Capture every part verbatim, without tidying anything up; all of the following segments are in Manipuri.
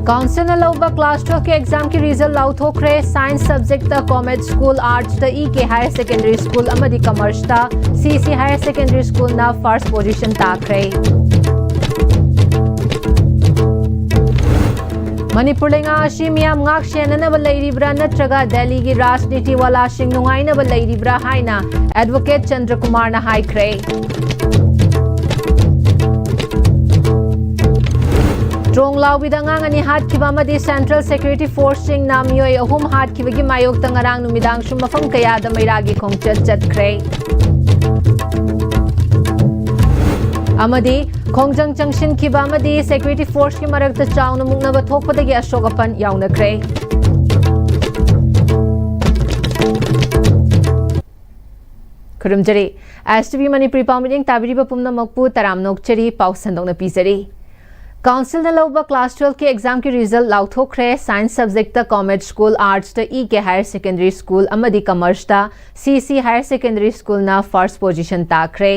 ꯀꯥꯎꯟꯁꯤꯜꯅ ꯂꯧꯕ ꯀ꯭ꯂꯥꯁ ꯇꯨꯋꯦꯜꯐꯀꯤ ꯑꯦꯛꯖꯥꯝꯒꯤ ꯔꯤꯖꯜ ꯂꯥꯎꯊꯣꯛꯈ꯭ꯔꯦ꯫ ꯁꯥꯏꯟꯁ ꯁꯕꯖꯦꯛꯇ ꯀꯣꯃꯦꯠ ꯁ꯭ꯀꯨꯜ, ꯑꯥꯔꯠꯁꯇ I K higher secondary school ꯑꯃꯗꯤ ꯀꯃꯔꯁꯇ ꯁꯤ ꯁꯤ ꯍꯥꯌꯔ ꯁꯦꯀꯦꯟꯗꯔꯤ ꯁ꯭ꯀꯨꯜꯅ ꯐꯥꯔꯁ ꯄꯣꯖꯤꯁꯟ ꯇꯥꯈ꯭ꯔꯦ꯫ ꯃꯅꯤꯄꯨꯔ ꯂꯩꯉꯥꯛ ꯑꯁꯤ ꯃꯤꯌꯥꯝ ꯉꯥꯛ ꯁꯦꯟꯅꯅꯕ ꯂꯩꯔꯤꯕ꯭ꯔꯥ ꯅꯠꯇ꯭ꯔꯒ ꯗꯦꯜꯂꯤꯒꯤ ꯔꯥꯖꯅꯤꯇꯤ ꯋꯥꯂꯥꯁꯤꯡ ꯅꯨꯡꯉꯥꯏꯅꯕ ꯂꯩꯔꯤꯕ꯭ꯔꯥ ꯍꯥꯏꯅ ꯑꯦꯗꯚꯣꯀꯦꯠ ꯆꯟꯗ꯭ꯔꯀꯨꯃꯥꯔꯅ ꯍꯥꯏꯈ꯭ꯔꯦ꯫ ꯇ꯭ꯔꯣꯡ ꯂꯥꯎꯕꯤꯗ ꯑꯉꯥꯡ ꯑꯅꯤ ꯍꯥꯠꯈꯤꯕ ꯑꯃꯗꯤ ꯁꯦꯟꯇ꯭ꯔꯦꯜ ꯁꯦꯀ꯭ꯌꯨꯔꯤꯇꯤ ꯐꯣꯔꯁꯁꯤꯡꯅ ꯃꯤꯑꯣꯏ ꯑꯍꯨꯝ ꯍꯥꯠꯈꯤꯕꯒꯤ ꯃꯥꯌꯣꯛꯇ ꯉꯔꯥꯡ ꯅꯨꯃꯤꯗꯥꯡꯁꯨ ꯃꯐꯝ ꯀꯌꯥꯗ ꯃꯩꯔꯥꯒꯤ ꯈꯣꯡꯆꯠ ꯆꯠꯈ꯭ꯔꯦ꯫ ꯑꯃꯗꯤ ꯈꯣꯡꯖꯪ ꯆꯪꯁꯤꯟꯈꯤꯕ ꯑꯃꯗꯤ ꯁꯦꯀ꯭ꯌꯨꯔꯤꯇꯤ ꯐꯣꯔꯁꯀꯤ ꯃꯔꯛꯇ ꯆꯥꯎꯅ ꯃꯨꯛꯅꯕ ꯊꯣꯛꯄꯗꯒꯤ ꯑꯁꯣꯛ ꯑꯄꯟ ꯌꯥꯎꯅꯈ꯭ꯔꯦ꯫ ꯈꯨꯔꯨꯝꯖꯔꯤ꯫ ꯑꯦꯁ ꯇꯤ ꯚꯤ ꯃꯅꯤꯄꯨꯔꯤ ꯄꯥꯎ ꯃꯤꯠꯌꯦꯡ ꯇꯥꯕꯤꯔꯤꯕ ꯄꯨꯝꯅꯃꯛꯄꯨ ꯇꯔꯥꯝꯅ ꯑꯣꯛꯆꯔꯤ꯫ ꯄꯥꯎ ꯁꯟꯗꯣꯛꯅ ꯄꯤꯖꯔꯤ꯫ ꯀꯥꯎꯟꯁꯤꯜꯅ ꯂꯧꯕ ꯀ꯭ꯂꯥꯁ ꯇꯨꯋꯦꯜꯐꯀꯤ ꯑꯦꯛꯖꯥꯝꯒꯤ ꯔꯤꯖꯜ ꯂꯥꯎꯊꯣꯛꯈ꯭ꯔꯦ꯫ ꯁꯥꯏꯟꯁ ꯁꯕꯖꯦꯛꯇ ꯀꯣꯃꯦꯠ ꯁ꯭ꯀꯨꯜ, ꯑꯥꯔꯠꯁꯇ I K higher secondary school ꯑꯃꯗꯤ ꯀꯃꯔꯁꯇ ꯁꯤ ꯁꯤ ꯍꯥꯌꯔ ꯁꯦꯀꯦꯟꯗꯔꯤ ꯁ꯭ꯀꯨꯜꯅ ꯐꯥꯔꯁ ꯄꯣꯖꯤꯁꯟ ꯇꯥꯈ꯭ꯔꯦ꯫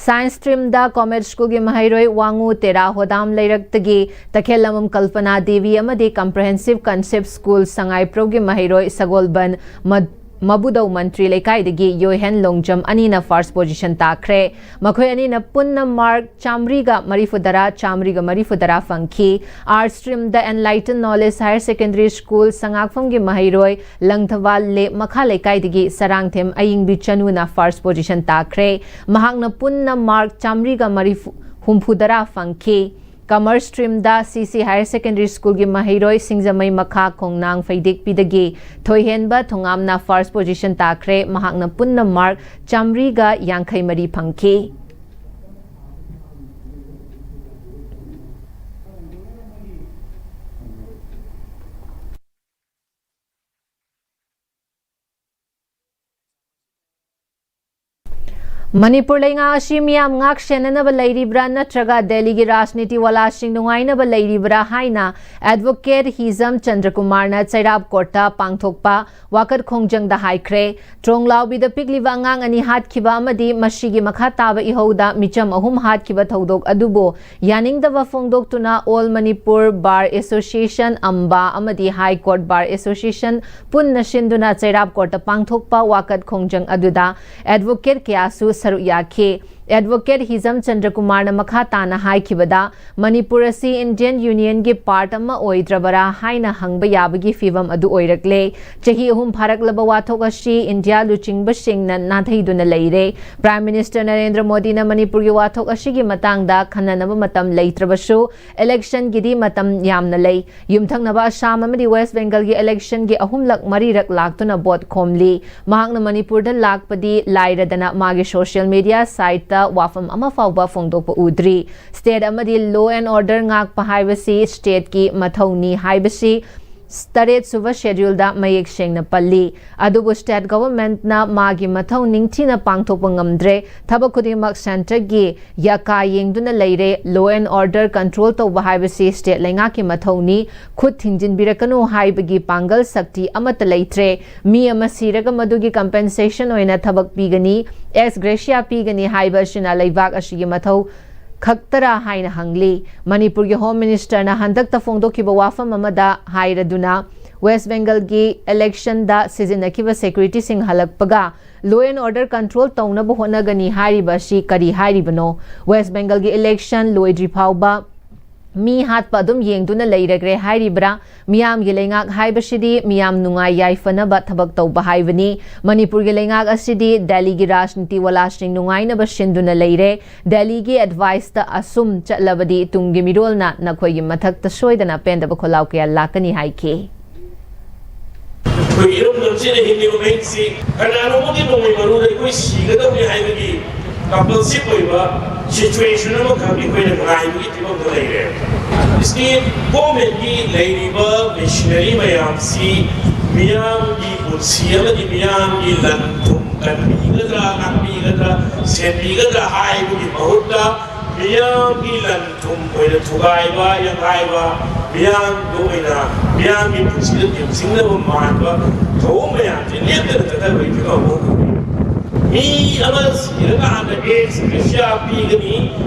ꯁꯥꯏꯟꯁ ꯁ꯭ꯇ꯭ꯔꯤꯝꯗ ꯀꯣꯃꯦꯠ ꯁ꯭ꯀꯨꯜꯒꯤ ꯃꯍꯩꯔꯣꯏ ꯋꯥꯉꯨ ꯇꯦꯔꯥ ꯍꯣꯗꯥꯝ ꯂꯩꯔꯛꯇꯒꯤ ꯇꯈꯦꯜꯂꯝꯕꯝ ꯀꯜꯄꯅꯥ ꯗꯦꯕꯤ ꯑꯃꯗꯤ ꯀꯝꯄ꯭ꯔꯦꯍꯦꯟꯁꯤꯚ ꯀꯟꯁꯦꯞ ꯁ꯭ꯀꯨꯜ ꯁꯉꯥꯏꯄ꯭ꯔꯧꯒꯤ ꯃꯍꯩꯔꯣꯏ ꯁꯒꯣꯜꯕꯟ ꯃ-, ꯃꯕꯨꯗꯧ ꯃꯟꯇ꯭ꯔꯤ ꯂꯩꯀꯥꯏꯗꯒꯤ ꯌꯣꯏꯍꯦꯟ ꯂꯣꯡꯖꯝ ꯑꯅꯤꯅ ꯐꯥꯔꯁ ꯄꯣꯖꯤꯁꯟ ꯇꯥꯈ꯭ꯔꯦ꯫ ꯃꯈꯣꯏ ꯑꯅꯤꯅ ꯄꯨꯟꯅ ꯃꯥꯔꯛ ꯆꯥꯃꯔꯤꯒ ꯃꯔꯤꯐꯨꯇꯔꯥ, ꯆꯥꯃꯔꯤꯒ ꯃꯔꯤꯐꯨꯇꯔꯥ ꯐꯪꯈꯤ꯫ ꯑꯥꯔꯠꯁ ꯁ꯭ꯇ꯭ꯔꯤꯝꯗ enlighten knowledge higher secondary school ꯁꯉꯥꯛꯐꯝꯒꯤ ꯃꯍꯩꯔꯣꯏ ꯂꯪꯊꯕꯥꯜ ꯂꯦ ꯃꯈꯥ ꯂꯩꯀꯥꯏꯗꯒꯤ ꯁꯔꯥꯡꯊꯦꯝ ꯑꯌꯤꯡꯕꯤ ꯆꯅꯨꯅ ꯐꯥꯔꯁ ꯄꯣꯖꯤꯁꯟ ꯇꯥꯈ꯭ꯔꯦ꯫ ꯃꯍꯥꯛꯅ ꯄꯨꯟꯅ ꯃꯥꯔꯛ ꯆꯥꯃꯔꯤꯒ ꯃꯔꯤꯐꯨ, ꯍꯨꯝꯐꯨꯇꯔꯥ ꯐꯪꯈꯤ꯫ ꯀꯃꯔꯁ ꯁ꯭ꯇ꯭ꯔꯤꯝꯗ ꯁꯤ ꯁꯤ ꯍꯥꯌꯔ ꯁꯦꯀꯦꯟꯗꯔꯤ ꯁ꯭ꯀꯨꯜꯒꯤ ꯃꯍꯩꯔꯣꯏ ꯁꯤꯡꯖꯃꯩ ꯃꯈꯥ ꯈꯣꯡꯅꯥꯡ ꯐꯩꯗꯦꯛꯄꯤꯗꯒꯤ ꯊꯣꯏꯍꯦꯟꯕ ꯊꯣꯉꯥꯝꯅ ꯐꯥꯔꯁ ꯄꯣꯖꯤꯁꯟ ꯇꯥꯈ꯭ꯔꯦ꯫ ꯃꯍꯥꯛꯅ ꯄꯨꯟꯅ ꯃꯥꯔꯛ ꯆꯥꯃꯔꯤꯒ ꯌꯥꯡꯈꯩ ꯃꯔꯤ ꯐꯪꯈꯤ꯫ ꯃꯅꯤꯄꯨꯔ ꯂꯩꯉꯥꯛ ꯑꯁꯤ ꯃꯤꯌꯥꯝ ꯉꯥꯛ ꯁꯦꯟꯅꯅꯕ ꯂꯩꯔꯤꯕ꯭ꯔꯥ ꯅꯠꯇ꯭ꯔꯒ ꯗꯦꯜꯂꯤꯒꯤ ꯔꯥꯖꯅꯤꯇꯤ ꯋꯥꯂꯥꯁꯤꯡ ꯅꯨꯡꯉꯥꯏꯅꯕ ꯂꯩꯔꯤꯕ꯭ꯔꯥ ꯍꯥꯏꯅ ꯑꯦꯗꯚꯣꯀꯦꯠ ꯍꯤꯖꯝ ꯆꯟꯗ꯭ꯔꯀꯨꯃꯥꯔꯅ ꯆꯩꯔꯥꯞ ꯀꯣꯔꯠꯇ ꯄꯥꯡꯊꯣꯛꯄ ꯋꯥꯀꯠ ꯈꯣꯡꯖꯪꯗ ꯍꯥꯏꯈ꯭ꯔꯦ꯫ ꯇ꯭ꯔꯣꯡꯂꯥꯎꯕꯤꯗ ꯄꯤꯛꯂꯤꯕ ꯑꯉꯥꯡ ꯑꯅꯤ ꯍꯥꯠꯈꯤꯕ ꯑꯃꯗꯤ ꯃꯁꯤꯒꯤ ꯃꯈꯥ ꯇꯥꯕ ꯏꯍꯧꯗ ꯃꯤꯆꯝ ꯑꯍꯨꯝ ꯍꯥꯠꯈꯤꯕ ꯊꯧꯗꯣꯛ ꯑꯗꯨꯕꯨ ꯌꯥꯅꯤꯡꯗꯕ ꯐꯣꯡꯗꯣꯛꯇꯨꯅ All Manipur Bar Association, ꯑꯝꯕꯥ, ꯑꯃꯗꯤ High Court Bar Association ꯄꯨꯟꯅ ꯁꯤꯟꯗꯨꯅ ꯆꯩꯔꯥꯞ ꯀꯣꯔꯠꯇ ꯄꯥꯡꯊꯣꯛꯄ ꯋꯥꯀꯠ ꯈꯣꯡꯖꯪ ꯑꯗꯨꯗ ꯑꯦꯗꯚꯣꯀꯦꯠ ꯀꯌꯥꯁꯨ ꯁꯔꯨꯛ ꯌꯥꯈꯤ꯫ ꯑꯦꯗꯚꯣꯀꯦꯠ ꯍꯤꯖꯝ ꯆꯟꯗ꯭ꯔꯀꯨꯃꯥꯔꯅ ꯃꯈꯥ ꯇꯥꯅ ꯍꯥꯏꯈꯤꯕꯗ, ꯃꯅꯤꯄꯨꯔ ꯑꯁꯤ ꯏꯟꯗꯤꯌꯟ ꯌꯨꯅꯤꯌꯟꯒꯤ ꯄꯥꯔꯠ ꯑꯃ ꯑꯣꯏꯗ꯭ꯔꯕꯔꯥ ꯍꯥꯏꯅ ꯍꯪꯕ ꯌꯥꯕꯒꯤ ꯐꯤꯚꯝ ꯑꯗꯨ ꯑꯣꯏꯔꯛꯂꯦ꯫ ꯆꯍꯤ ꯑꯍꯨꯝ ꯐꯥꯔꯛꯂꯕ ꯋꯥꯊꯣꯛ ꯑꯁꯤ ꯏꯟꯗꯤꯌꯥ ꯂꯨꯆꯤꯡꯕꯁꯤꯡꯅ ꯅꯥꯊꯩꯗꯨꯅ ꯂꯩꯔꯦ꯫ ꯄ꯭ꯔꯥꯏꯝ ꯃꯤꯅꯤꯁꯇꯔ ꯅꯔꯦꯟꯗ꯭ꯔ ꯃꯣꯗꯤꯅ ꯃꯅꯤꯄꯨꯔꯒꯤ ꯋꯥꯊꯣꯛ ꯑꯁꯤꯒꯤ ꯃꯇꯥꯡꯗ ꯈꯟꯅꯅꯕ ꯃꯇꯝ ꯂꯩꯇ꯭ꯔꯕꯁꯨ, ꯏꯂꯦꯛꯁꯟꯒꯤꯗꯤ ꯃꯇꯝ ꯌꯥꯝꯅ ꯂꯩ꯫ ꯌꯨꯝꯊꯪꯅꯕ ꯑꯁꯥꯝ ꯑꯃꯗꯤ ꯋꯦꯁ ꯕꯦꯡꯒꯜꯒꯤ ꯏꯂꯦꯛꯁꯟꯒꯤ ꯑꯍꯨꯝꯂꯛ ꯃꯔꯤꯔꯛ ꯂꯥꯛꯇꯨꯅ ꯚꯣꯠ ꯈꯣꯝꯂꯤ꯫ ꯃꯍꯥꯛꯅ ꯃꯅꯤꯄꯨꯔꯗ ꯂꯥꯛꯄꯗꯤ ꯂꯥꯏꯔꯗꯅ, ꯃꯥꯒꯤ ꯁꯣꯁꯤꯌꯦꯜ ꯃꯤꯗꯤꯌꯥ ꯁꯥꯏꯠꯇ ꯋꯥꯐꯝ ꯑꯃ ꯐꯥꯎꯕ ꯐꯣꯡꯗꯣꯛꯄ ꯎꯗ꯭ꯔꯤ꯫ ꯁ꯭ꯇꯦꯠ ꯑꯃꯗꯤ ꯂꯣ ꯑꯦꯟ ꯑꯣꯔꯗꯔ ꯉꯥꯛꯄ ꯍꯥꯏꯕꯁꯤ ꯁ꯭ꯇꯦꯠꯀꯤ ꯃꯊꯧꯅꯤ ꯍꯥꯏꯕꯁꯤ ꯇꯔꯦꯠ ꯁꯨꯕ ꯁꯦꯗ꯭ꯌꯨꯜꯗ ꯃꯌꯦꯛ ꯁꯦꯡꯅ ꯄꯜꯂꯤ꯫ ꯑꯗꯨꯕꯨ ꯁ꯭ꯇꯦꯠ ꯒꯚꯔꯟꯃꯦꯟꯠꯅ ꯃꯥꯒꯤ ꯃꯊꯧ ꯅꯤꯡꯊꯤꯅ ꯄꯥꯡꯊꯣꯛꯄ ꯉꯝꯗ꯭ꯔꯦ꯫ ꯊꯕꯛ ꯈꯨꯗꯤꯡꯃꯛ ꯁꯦꯟꯇꯔꯒꯤ ꯌꯥꯀꯥ ꯌꯦꯡꯗꯨꯅ ꯂꯩꯔꯦ꯫ ꯂꯣ ꯑꯦꯟ ꯑꯣꯔꯗꯔ ꯀꯟꯇ꯭ꯔꯣꯜ ꯇꯧꯕ ꯍꯥꯏꯕꯁꯤ ꯁ꯭ꯇꯦꯠ ꯂꯩꯉꯥꯛꯀꯤ ꯃꯊꯧꯅꯤ꯫ ꯈꯨꯠ ꯊꯤꯡꯖꯤꯟꯕꯤꯔꯛꯀꯅꯨ ꯍꯥꯏꯕꯒꯤ ꯄꯥꯡꯒꯜ ꯁꯛꯇꯤ ꯑꯃꯠꯇ ꯂꯩꯇ꯭ꯔꯦ꯫ ꯃꯤ ꯑꯃ ꯁꯤꯔꯒ ꯃꯗꯨꯒꯤ ꯀꯝꯄꯦꯟꯁꯦꯁꯟ ꯑꯣꯏꯅ ꯊꯕꯛ ꯄꯤꯒꯅꯤ, ꯑꯦꯛꯁ ꯒ꯭ꯔꯦꯁꯤꯌꯥ ꯄꯤꯒꯅꯤ ꯍꯥꯏꯕ ꯑꯁꯤꯅ ꯂꯩꯕꯥꯛ ꯑꯁꯤꯒꯤ ꯃꯊꯧ ꯈꯛꯇꯔꯥ ꯍꯥꯏꯅ ꯍꯪꯂꯤ꯫ ꯃꯅꯤꯄꯨꯔꯒꯤ ꯍꯣꯝ ꯃꯤꯅꯤꯁꯇꯔꯅ ꯍꯟꯗꯛꯇ ꯐꯣꯡꯗꯣꯛꯈꯤꯕ ꯋꯥꯐꯝ ꯑꯃꯗ ꯍꯥꯏꯔꯗꯨꯅ, ꯋꯦꯁ ꯕꯦꯡꯒꯜꯒꯤ ꯏꯂꯦꯛꯁꯟꯗ ꯁꯤꯖꯤꯟꯅꯈꯤꯕ ꯁꯦꯀ꯭ꯌꯨꯔꯤꯇꯤꯁꯤꯡ ꯍꯜꯂꯛꯄꯒ ꯂꯣ ꯑꯦꯟ ꯑꯣꯔꯗꯔ ꯀꯟꯇ꯭ꯔꯣꯜ ꯇꯧꯅꯕ ꯍꯣꯠꯅꯒꯅꯤ ꯍꯥꯏꯔꯤꯕ ꯑꯁꯤ ꯀꯔꯤ ꯍꯥꯏꯔꯤꯕꯅꯣ? ꯋꯦꯁ ꯕꯦꯡꯒꯜꯒꯤ ꯏꯂꯦꯛꯁꯟ ꯂꯣꯏꯗ꯭ꯔꯤ ꯐꯥꯎꯕ ꯃꯤ ꯍꯥꯠꯄ ꯑꯗꯨꯝ ꯌꯦꯡꯗꯨꯅ ꯂꯩꯔꯒ꯭ꯔꯦ ꯍꯥꯏꯔꯤꯕ꯭ꯔꯥ? ꯃꯤꯌꯥꯝꯒꯤ ꯂꯩꯉꯥꯛ ꯍꯥꯏꯕꯁꯤꯗꯤ ꯃꯤꯌꯥꯝ ꯅꯨꯡꯉꯥꯏ ꯌꯥꯏꯐꯅꯕ ꯊꯕꯛ ꯇꯧꯕ ꯍꯥꯏꯕꯅꯤ꯫ ꯃꯅꯤꯄꯨꯔꯒꯤ ꯂꯩꯉꯥꯛ ꯑꯁꯤꯗꯤ ꯗꯦꯜꯂꯤꯒꯤ ꯔꯥꯖꯅꯤꯇꯤ ꯋꯥꯂꯥꯁꯤꯡ ꯅꯨꯡꯉꯥꯏꯅꯕ ꯁꯤꯟꯗꯨꯅ ꯂꯩꯔꯦ꯫ ꯗꯦꯜꯂꯤꯒꯤ ꯑꯦꯗꯚꯥꯏꯁꯇ ꯑꯁꯨꯝ ꯆꯠꯂꯕꯗꯤ ꯇꯨꯡꯒꯤ ꯃꯤꯔꯣꯜꯅ ꯅꯈꯣꯏꯒꯤ ꯃꯊꯛꯇ ꯁꯣꯏꯗꯅ ꯄꯦꯟꯗꯕ ꯈꯣꯜꯂꯥꯎ ꯀꯌꯥ ꯂꯥꯛꯀꯅꯤ ꯍꯥꯏꯈꯤ꯫ ꯑꯩꯈꯣꯏ ꯏꯔꯝꯗꯝꯁꯤꯗ ꯍꯤꯡꯂꯤꯕ ꯃꯍꯤꯛꯁꯤ ꯀꯅꯥꯅꯣꯝꯃꯒꯤ ꯅꯣꯡꯃꯩ ꯃꯔꯨꯗ ꯑꯩꯈꯣꯏ ꯁꯤꯒꯗꯧꯅꯤ ꯍꯥꯏꯕꯒꯤ ꯀꯝꯄꯜꯁꯤꯞ ꯑꯣꯏꯕ ꯁꯤꯆꯨꯋꯦꯁꯟ ꯑꯃꯈꯛ ꯑꯩꯈꯣꯏꯅ ꯉꯥꯏꯕꯒꯤ ꯐꯤꯕꯝꯗ ꯂꯩꯔꯦ꯫ ꯁ꯭ꯇꯦꯠ ꯒꯣꯔꯃꯦꯟꯒꯤ ꯂꯩꯔꯤꯕ ꯃꯦꯁꯤꯅꯔꯤ ꯃꯌꯥꯝꯁꯤ ꯃꯤꯌꯥꯝꯒꯤ ꯄꯨꯟꯁꯤ ꯑꯃꯗꯤ ꯃꯤꯌꯥꯝꯒꯤ ꯂꯟ ꯊꯨꯝ ꯀꯟꯕꯤꯒꯗ꯭ꯔꯥ, ꯉꯥꯛꯄꯤꯒꯗ꯭ꯔꯥ, ꯁꯦꯟꯕꯤꯒꯗ꯭ꯔꯥ ꯍꯥꯏꯕꯒꯤ ꯃꯍꯨꯠꯇ ꯃꯤꯌꯥꯝꯒꯤ ꯂꯟ ꯊꯨꯝ ꯑꯣꯏꯅ ꯊꯨꯒꯥꯏꯕ, ꯌꯥꯡꯈꯥꯏꯕ, ꯃꯤꯌꯥꯝꯗ ꯑꯣꯏꯅ, ꯃꯤꯌꯥꯝꯒꯤ ꯄꯨꯟꯁꯤꯗ ꯇꯦꯡꯁꯤꯡꯅꯕ ꯃꯥꯟꯕ ꯊꯧꯑꯣꯡ ꯃꯌꯥꯝꯁꯦ ꯂꯦꯞꯇꯅ ꯆꯠꯊꯕꯒꯤ ꯐꯤꯕꯝ ꯑꯃ ꯎꯔꯦ꯫ ꯃꯤ ꯑꯃ ꯁꯤꯔꯀꯥꯟꯗ ex gratia ꯄꯤꯒꯅꯤ,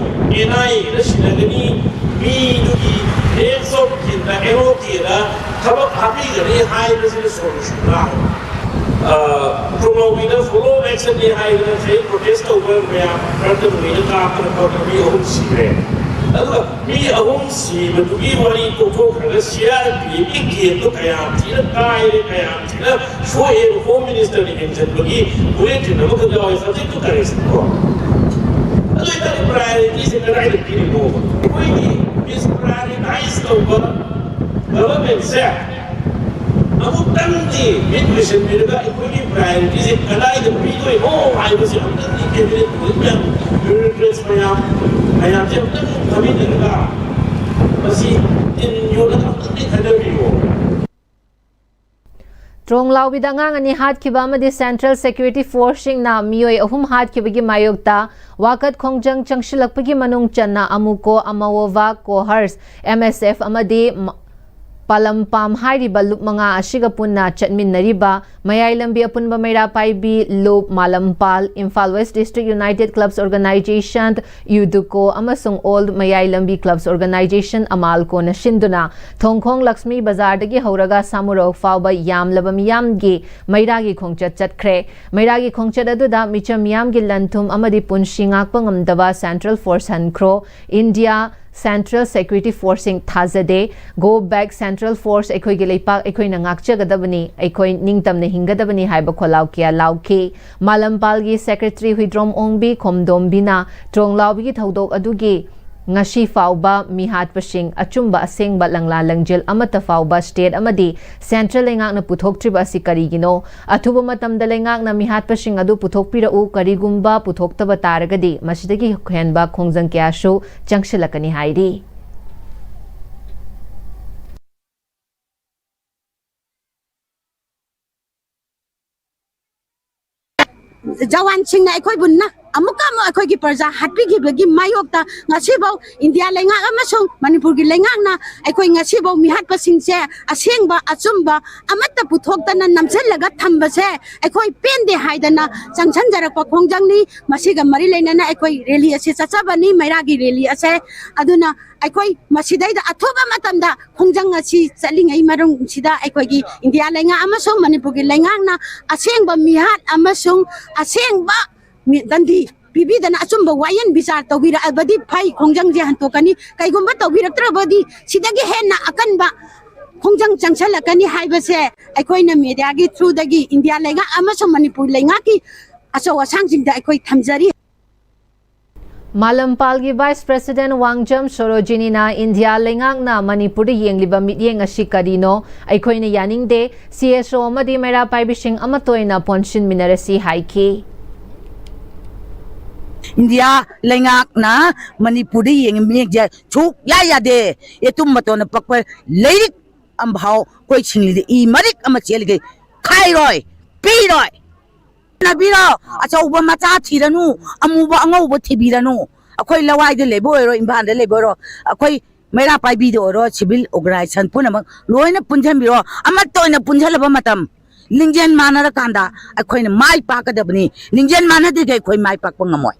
N I A ꯗ ꯁꯤꯟꯅꯒꯅꯤ, ꯃꯤꯗꯨꯒꯤ next of kinꯗ, N O K ꯗ ꯊꯕꯛ ꯍꯥꯞꯄꯤꯒꯅꯤ ꯍꯥꯏꯕꯁꯤꯅ solution ꯂꯥꯛꯑꯦ꯫ ꯈꯣꯡꯖꯣꯝꯒꯤꯗ follow actionꯅꯤ ꯍꯥꯏꯗꯅ ꯉꯁꯥꯏ protest ꯇꯧꯕ ꯃꯌꯥꯝ ꯃꯔꯛꯇ ꯅꯨꯃꯤꯠꯅ ꯀꯥꯞꯇꯅ ꯈꯣꯠꯇꯅ ꯃꯤ ꯑꯍꯨꯝ ꯁꯤꯔꯦ꯫ ꯑꯗꯨꯒ ꯃꯤ ꯑꯍꯨꯝ ꯁꯤꯕꯗꯨꯒꯤ ꯋꯥꯔꯤ ꯇꯣꯛꯊꯣꯛꯈ꯭ꯔꯒ C R P Fꯀꯤ caseꯇꯣ ꯀꯌꯥꯝ ꯊꯤꯅ ꯀꯥꯏꯔꯦ, ꯀꯌꯥꯝ ꯊꯤꯅ ꯁꯣꯛꯑꯦ, Home Ministerꯅ ꯌꯦꯡꯁꯤꯟꯕꯒꯤ bulletin ꯑꯃꯈꯛ ꯌꯥꯎꯋꯦ, subject to correction ꯀꯣ꯫ ꯑꯗꯨ ꯑꯣꯏꯇꯥꯔꯗꯤ priorityꯁꯦ ꯀꯗꯥꯏꯗ ꯄꯤꯔꯤꯅꯣꯕ? ꯑꯩꯈꯣꯏꯒꯤ misprioritize ꯇꯧꯕ governmentꯁꯦ ꯑꯃꯨꯛꯇꯪꯗꯤ ꯃꯤꯠ ꯎꯏꯁꯤꯟꯕꯤꯔꯒ ꯑꯩꯈꯣꯏꯒꯤ priorityꯁꯦ ꯀꯗꯥꯏꯗ ꯄꯤꯗꯣꯏꯅꯣ ꯍꯥꯏꯕꯁꯦ ꯑꯃꯨꯛꯇꯪꯗꯤ cabinet ꯃꯌꯥꯝ, bureaucrats ꯃꯌꯥꯝ, ꯃꯌꯥꯝꯁꯦ ꯑꯃꯨꯛꯇꯪ ꯐꯝꯃꯤꯟꯅꯔꯒ ꯃꯁꯤ ꯇꯤꯟ ꯌꯣꯠꯂꯒ ꯑꯃꯨꯛꯇꯪꯗꯤ ꯈꯟꯅꯕꯤꯌꯨ꯫ ꯇ꯭ꯔꯣꯡꯂꯥꯎꯕꯤꯗ ꯑꯉꯥꯡ ꯑꯅꯤ ꯍꯥꯠꯈꯤꯕ ꯑꯃꯗꯤ Central Security Forceꯁꯤꯡꯅ ꯃꯤꯑꯣꯏ ꯑꯍꯨꯝ ꯍꯥꯠꯈꯤꯕꯒꯤ ꯃꯥꯌꯣꯛꯇ ꯋꯥꯀꯠ ꯈꯣꯡꯖꯪ ꯆꯪꯁꯤꯜꯂꯛꯄꯒꯤ ꯃꯅꯨꯡ ꯆꯟꯅ ꯑꯃꯨꯀꯣ ꯑꯃꯋꯣꯚꯥ ꯀꯣꯍꯔꯁ, M S F, ꯑꯃꯗꯤ ꯃ-, ꯄꯥꯂꯝꯄꯥꯝ ꯍꯥꯏꯔꯤꯕ ꯂꯨꯞ ꯃꯉꯥ ꯑꯁꯤꯒ ꯄꯨꯟꯅ ꯆꯠꯃꯤꯟꯅꯔꯤꯕ ꯃꯌꯥꯏ ꯂꯝꯕꯤ ꯑꯄꯨꯟꯕ ꯃꯩꯔꯥ ꯄꯥꯏꯕꯤ ꯂꯨꯞ ꯃꯥꯂꯝꯄꯥꯜ, Imphal West District United Clubs Organization, ꯌꯨꯗꯨꯀꯣ, ꯑꯃꯁꯨꯡ Old ꯃꯌꯥꯏ ꯂꯝꯕꯤ Clubs Organization, ꯑꯃꯥꯜꯀꯣꯅ ꯁꯤꯟꯗꯨꯅ ꯊꯣꯡꯈꯣꯡ ꯂꯛꯁꯃꯤ ꯕꯖꯥꯔꯗꯒꯤ ꯍꯧꯔꯒ ꯁꯥꯃꯨꯔꯧ ꯐꯥꯎꯕ ꯌꯥꯝꯂꯕ ꯃꯤꯌꯥꯝꯒꯤ ꯃꯩꯔꯥꯒꯤ ꯈꯣꯡꯆꯠ ꯆꯠꯈ꯭ꯔꯦ꯫ ꯃꯩꯔꯥꯒꯤ ꯈꯣꯡꯆꯠ ꯑꯗꯨꯗ ꯃꯤꯆꯝ ꯃꯤꯌꯥꯝꯒꯤ ꯂꯟ ꯊꯨꯝ ꯑꯃꯗꯤ ꯄꯨꯟꯁꯤ ꯉꯥꯛꯄ ꯉꯝꯗꯕ Central Force ꯍꯟꯈ꯭ꯔꯣ, India Central Security Forceꯁꯤꯡ ꯊꯥꯖꯗꯦ, Go back Central Force, ꯑꯩꯈꯣꯏꯒꯤ ꯂꯩꯄꯥꯛ ꯑꯩꯈꯣꯏꯅ ꯉꯥꯛꯆꯒꯗꯕꯅꯤ, ꯑꯩꯈꯣꯏ ꯅꯤꯡꯇꯝꯅ ꯍꯤꯡꯒꯗꯕꯅꯤ ꯍꯥꯏꯕ ꯈꯣꯜꯂꯥꯎ ꯀꯌꯥ ꯂꯥꯎꯈꯤ꯫ ꯃꯥꯂꯝꯄꯥꯜꯒꯤ Secretary ꯍꯨꯏꯗ꯭ꯔꯣꯝ ꯑꯣꯡꯕꯤ ꯈꯣꯝꯗꯣꯝꯕꯤꯅ ꯇ꯭ꯔꯣꯡꯂꯥꯎꯕꯤꯒꯤ ꯊꯧꯗꯣꯛ ꯑꯗꯨꯒꯤ ꯉꯁꯤ ꯐꯥꯎꯕ ꯃꯤꯍꯥꯠꯄꯁꯤꯡ ꯑꯆꯨꯝꯕ ꯑꯁꯦꯡꯕ ꯂꯪꯂꯥ ꯂꯪꯖꯦꯜ ꯑꯃꯠꯇ ꯐꯥꯎꯕ state ꯑꯃꯗꯤ central ꯂꯩꯉꯥꯛꯅ ꯄꯨꯊꯣꯛꯇ꯭ꯔꯤꯕ ꯑꯁꯤ ꯀꯔꯤꯒꯤꯅꯣ? ꯑꯊꯨꯕ ꯃꯇꯝꯗ ꯂꯩꯉꯥꯛꯅ ꯃꯤꯍꯥꯠꯄꯁꯤꯡ ꯑꯗꯨ ꯄꯨꯊꯣꯛꯄꯤꯔꯛꯎ, ꯀꯔꯤꯒꯨꯝꯕ ꯄꯨꯊꯣꯛꯇꯕ ꯇꯥꯔꯒꯗꯤ ꯃꯁꯤꯗꯒꯤ ꯍꯦꯟꯕ ꯈꯣꯡꯖꯪ ꯀꯌꯥꯁꯨ ꯆꯪꯁꯤꯜꯂꯛꯀꯅꯤ ꯍꯥꯏꯔꯤ꯫ ꯖꯋꯥꯟꯁꯤꯡꯅ ꯑꯩꯈꯣꯏꯕꯨ ꯅ ꯑꯃꯨꯛꯀ ꯑꯃꯨꯛ ꯑꯩꯈꯣꯏꯒꯤ ꯄ꯭ꯔꯖꯥ ꯍꯥꯠꯄꯤꯈꯤꯕꯒꯤ ꯃꯥꯌꯣꯛꯇ ꯉꯁꯤꯐꯥꯎ ꯏꯟꯗꯤꯌꯥ ꯂꯩꯉꯥꯛ ꯑꯃꯁꯨꯡ ꯃꯅꯤꯄꯨꯔꯒꯤ ꯂꯩꯉꯥꯛꯅ ꯑꯩꯈꯣꯏ ꯉꯁꯤꯐꯥꯎ ꯃꯤꯍꯥꯠꯄꯁꯤꯡꯁꯦ ꯑꯁꯦꯡꯕ ꯑꯆꯨꯝꯕ ꯑꯃꯠꯇ ꯄꯨꯊꯣꯛꯇꯅ ꯅꯝꯁꯤꯜꯂꯒ ꯊꯝꯕꯁꯦ ꯑꯩꯈꯣꯏ ꯄꯦꯟꯗꯦ ꯍꯥꯏꯗꯅ ꯆꯪꯁꯤꯟꯖꯔꯛꯄ ꯈꯣꯡꯖꯪꯅꯤ꯫ ꯃꯁꯤꯒ ꯃꯔꯤ ꯂꯩꯅꯅ ꯑꯩꯈꯣꯏ ꯔꯦꯂꯤ ꯑꯁꯤ ꯆꯠꯆꯕꯅꯤ, ꯃꯩꯔꯥꯒꯤ ꯔꯦꯂꯤ ꯑꯁꯦ꯫ ꯑꯗꯨꯅ ꯑꯩꯈꯣꯏ ꯃꯁꯤꯗꯩꯗ ꯑꯊꯨꯕ ꯃꯇꯝꯗ ꯈꯣꯡꯖꯪ ꯑꯁꯤ ꯆꯠꯂꯤꯉꯩ ꯃꯅꯨꯡꯁꯤꯗ ꯑꯩꯈꯣꯏꯒꯤ ꯏꯟꯗꯤꯌꯥ ꯂꯩꯉꯥꯛ ꯑꯃꯁꯨꯡ ꯃꯅꯤꯄꯨꯔꯒꯤ ꯂꯩꯉꯥꯛꯅ ꯑꯁꯦꯡꯕ ꯃꯤꯍꯥꯠ ꯑꯃꯁꯨꯡ ꯑꯁꯦꯡꯕ ꯃꯤ-, ꯗꯟꯗꯤ ꯄꯤꯕꯤꯗꯅ ꯑꯆꯨꯝꯕ ꯋꯥꯌꯦꯜ ꯕꯤꯆꯥꯔ ꯇꯧꯕꯤꯔꯛꯑꯕꯗꯤ ꯐꯩ, ꯈꯣꯡꯖꯪꯁꯦ ꯍꯟꯇꯣꯛꯀꯅꯤ꯫ ꯀꯩꯒꯨꯝꯕ ꯇꯧꯕꯤꯔꯛꯇ꯭ꯔꯕꯗꯤ ꯁꯤꯗꯒꯤ ꯍꯦꯟꯅ ꯑꯀꯟꯕ ꯈꯣꯡꯖꯪ ꯆꯪꯁꯜꯂꯛꯀꯅꯤ ꯍꯥꯏꯕꯁꯦ ꯑꯩꯈꯣꯏꯅ ꯃꯦꯗꯤꯌꯥꯒꯤ ꯊ꯭ꯔꯨꯗꯒꯤ ꯏꯟꯗꯤꯌꯥ ꯂꯩꯉꯥꯛ ꯑꯃꯁꯨꯡ ꯃꯅꯤꯄꯨꯔ ꯂꯩꯉꯥꯛꯀꯤ ꯑꯆꯧ ꯑꯁꯥꯡꯁꯤꯡꯗ ꯑꯩꯈꯣꯏ ꯊꯝꯖꯔꯤ꯫ ꯃꯥꯂꯝꯄꯥꯜꯒꯤ Vice President ꯋꯥꯡꯖꯝ ꯁꯣꯔꯣꯖꯤꯅꯤꯅ ꯏꯟꯗꯤꯌꯥ ꯂꯩꯉꯥꯛꯅ ꯃꯅꯤꯄꯨꯔꯗ ꯌꯦꯡꯂꯤꯕ ꯃꯤꯠꯌꯦꯡ ꯑꯁꯤ ꯀꯔꯤꯅꯣ? ꯑꯩꯈꯣꯏꯅ ꯌꯥꯅꯤꯡꯗꯦ, ꯁꯤ ꯑꯦꯁ ꯑꯣ ꯑꯃꯗꯤ ꯃꯩꯔꯥ ꯄꯥꯏꯕꯤꯁꯤꯡ ꯑꯃꯠꯇ ꯑꯣꯏꯅ ꯄꯨꯟꯁꯤꯟꯃꯤꯟꯅꯔꯁꯤ ꯍꯥꯏꯈꯤ꯫ ꯏꯟꯗꯤꯌꯥ ꯂꯩꯉꯥꯛꯅ ꯃꯅꯤꯄꯨꯔꯗ ꯌꯦꯡꯉꯤ ꯃꯤꯠꯌꯦꯡꯁꯦ ꯁꯨꯛꯌꯥ ꯌꯥꯗꯦ꯫ ꯌꯦꯇꯨꯝ ꯃꯇꯣꯟꯅ ꯄꯛꯄ ꯂꯩꯔꯤꯛ ꯑꯝꯐꯥꯎ ꯑꯩꯈꯣꯏ ꯁꯤꯡꯂꯤꯗ ꯏ ꯃꯔꯤꯛ ꯑꯃ ꯆꯦꯜꯂꯤꯈꯩ ꯈꯥꯏꯔꯣꯏ, ꯄꯤꯔꯣꯏ꯫ ꯅꯕꯤꯔꯣ, ꯑꯆꯧꯕ ꯃꯆꯥ ꯊꯤꯔꯅꯨ, ꯑꯃꯨꯕ ꯑꯉꯧꯕ ꯊꯤꯕꯤꯔꯅꯨ꯫ ꯑꯩꯈꯣꯏ ꯂꯋꯥꯏꯗ ꯂꯩꯕ ꯑꯣꯏꯔꯣ, ꯏꯝꯐꯥꯜꯗ ꯂꯩꯕ ꯑꯣꯏꯔꯣ, ꯑꯩꯈꯣꯏ ꯃꯩꯔꯥ ꯄꯥꯏꯕꯤꯗ ꯑꯣꯏꯔꯣ, civil organisation ꯄꯨꯝꯅꯃꯛ ꯂꯣꯏꯅ ꯄꯨꯟꯁꯤꯟꯕꯤꯔꯣ꯫ ꯑꯃꯠꯇ ꯑꯣꯏꯅ ꯄꯨꯟꯁꯤꯜꯂꯕ ꯃꯇꯝ, ꯂꯤꯡꯖꯦꯜ ꯃꯥꯟꯅꯔꯀꯥꯟꯗ ꯑꯩꯈꯣꯏꯅ ꯃꯥꯏ ꯄꯥꯛꯀꯗꯕꯅꯤ꯫ ꯂꯤꯡꯖꯦꯜ ꯃꯥꯟꯅꯗ꯭ꯔꯤꯈꯩ ꯑꯩꯈꯣꯏ ꯃꯥꯏ ꯄꯥꯛꯄ ꯉꯝꯃꯣꯏ꯫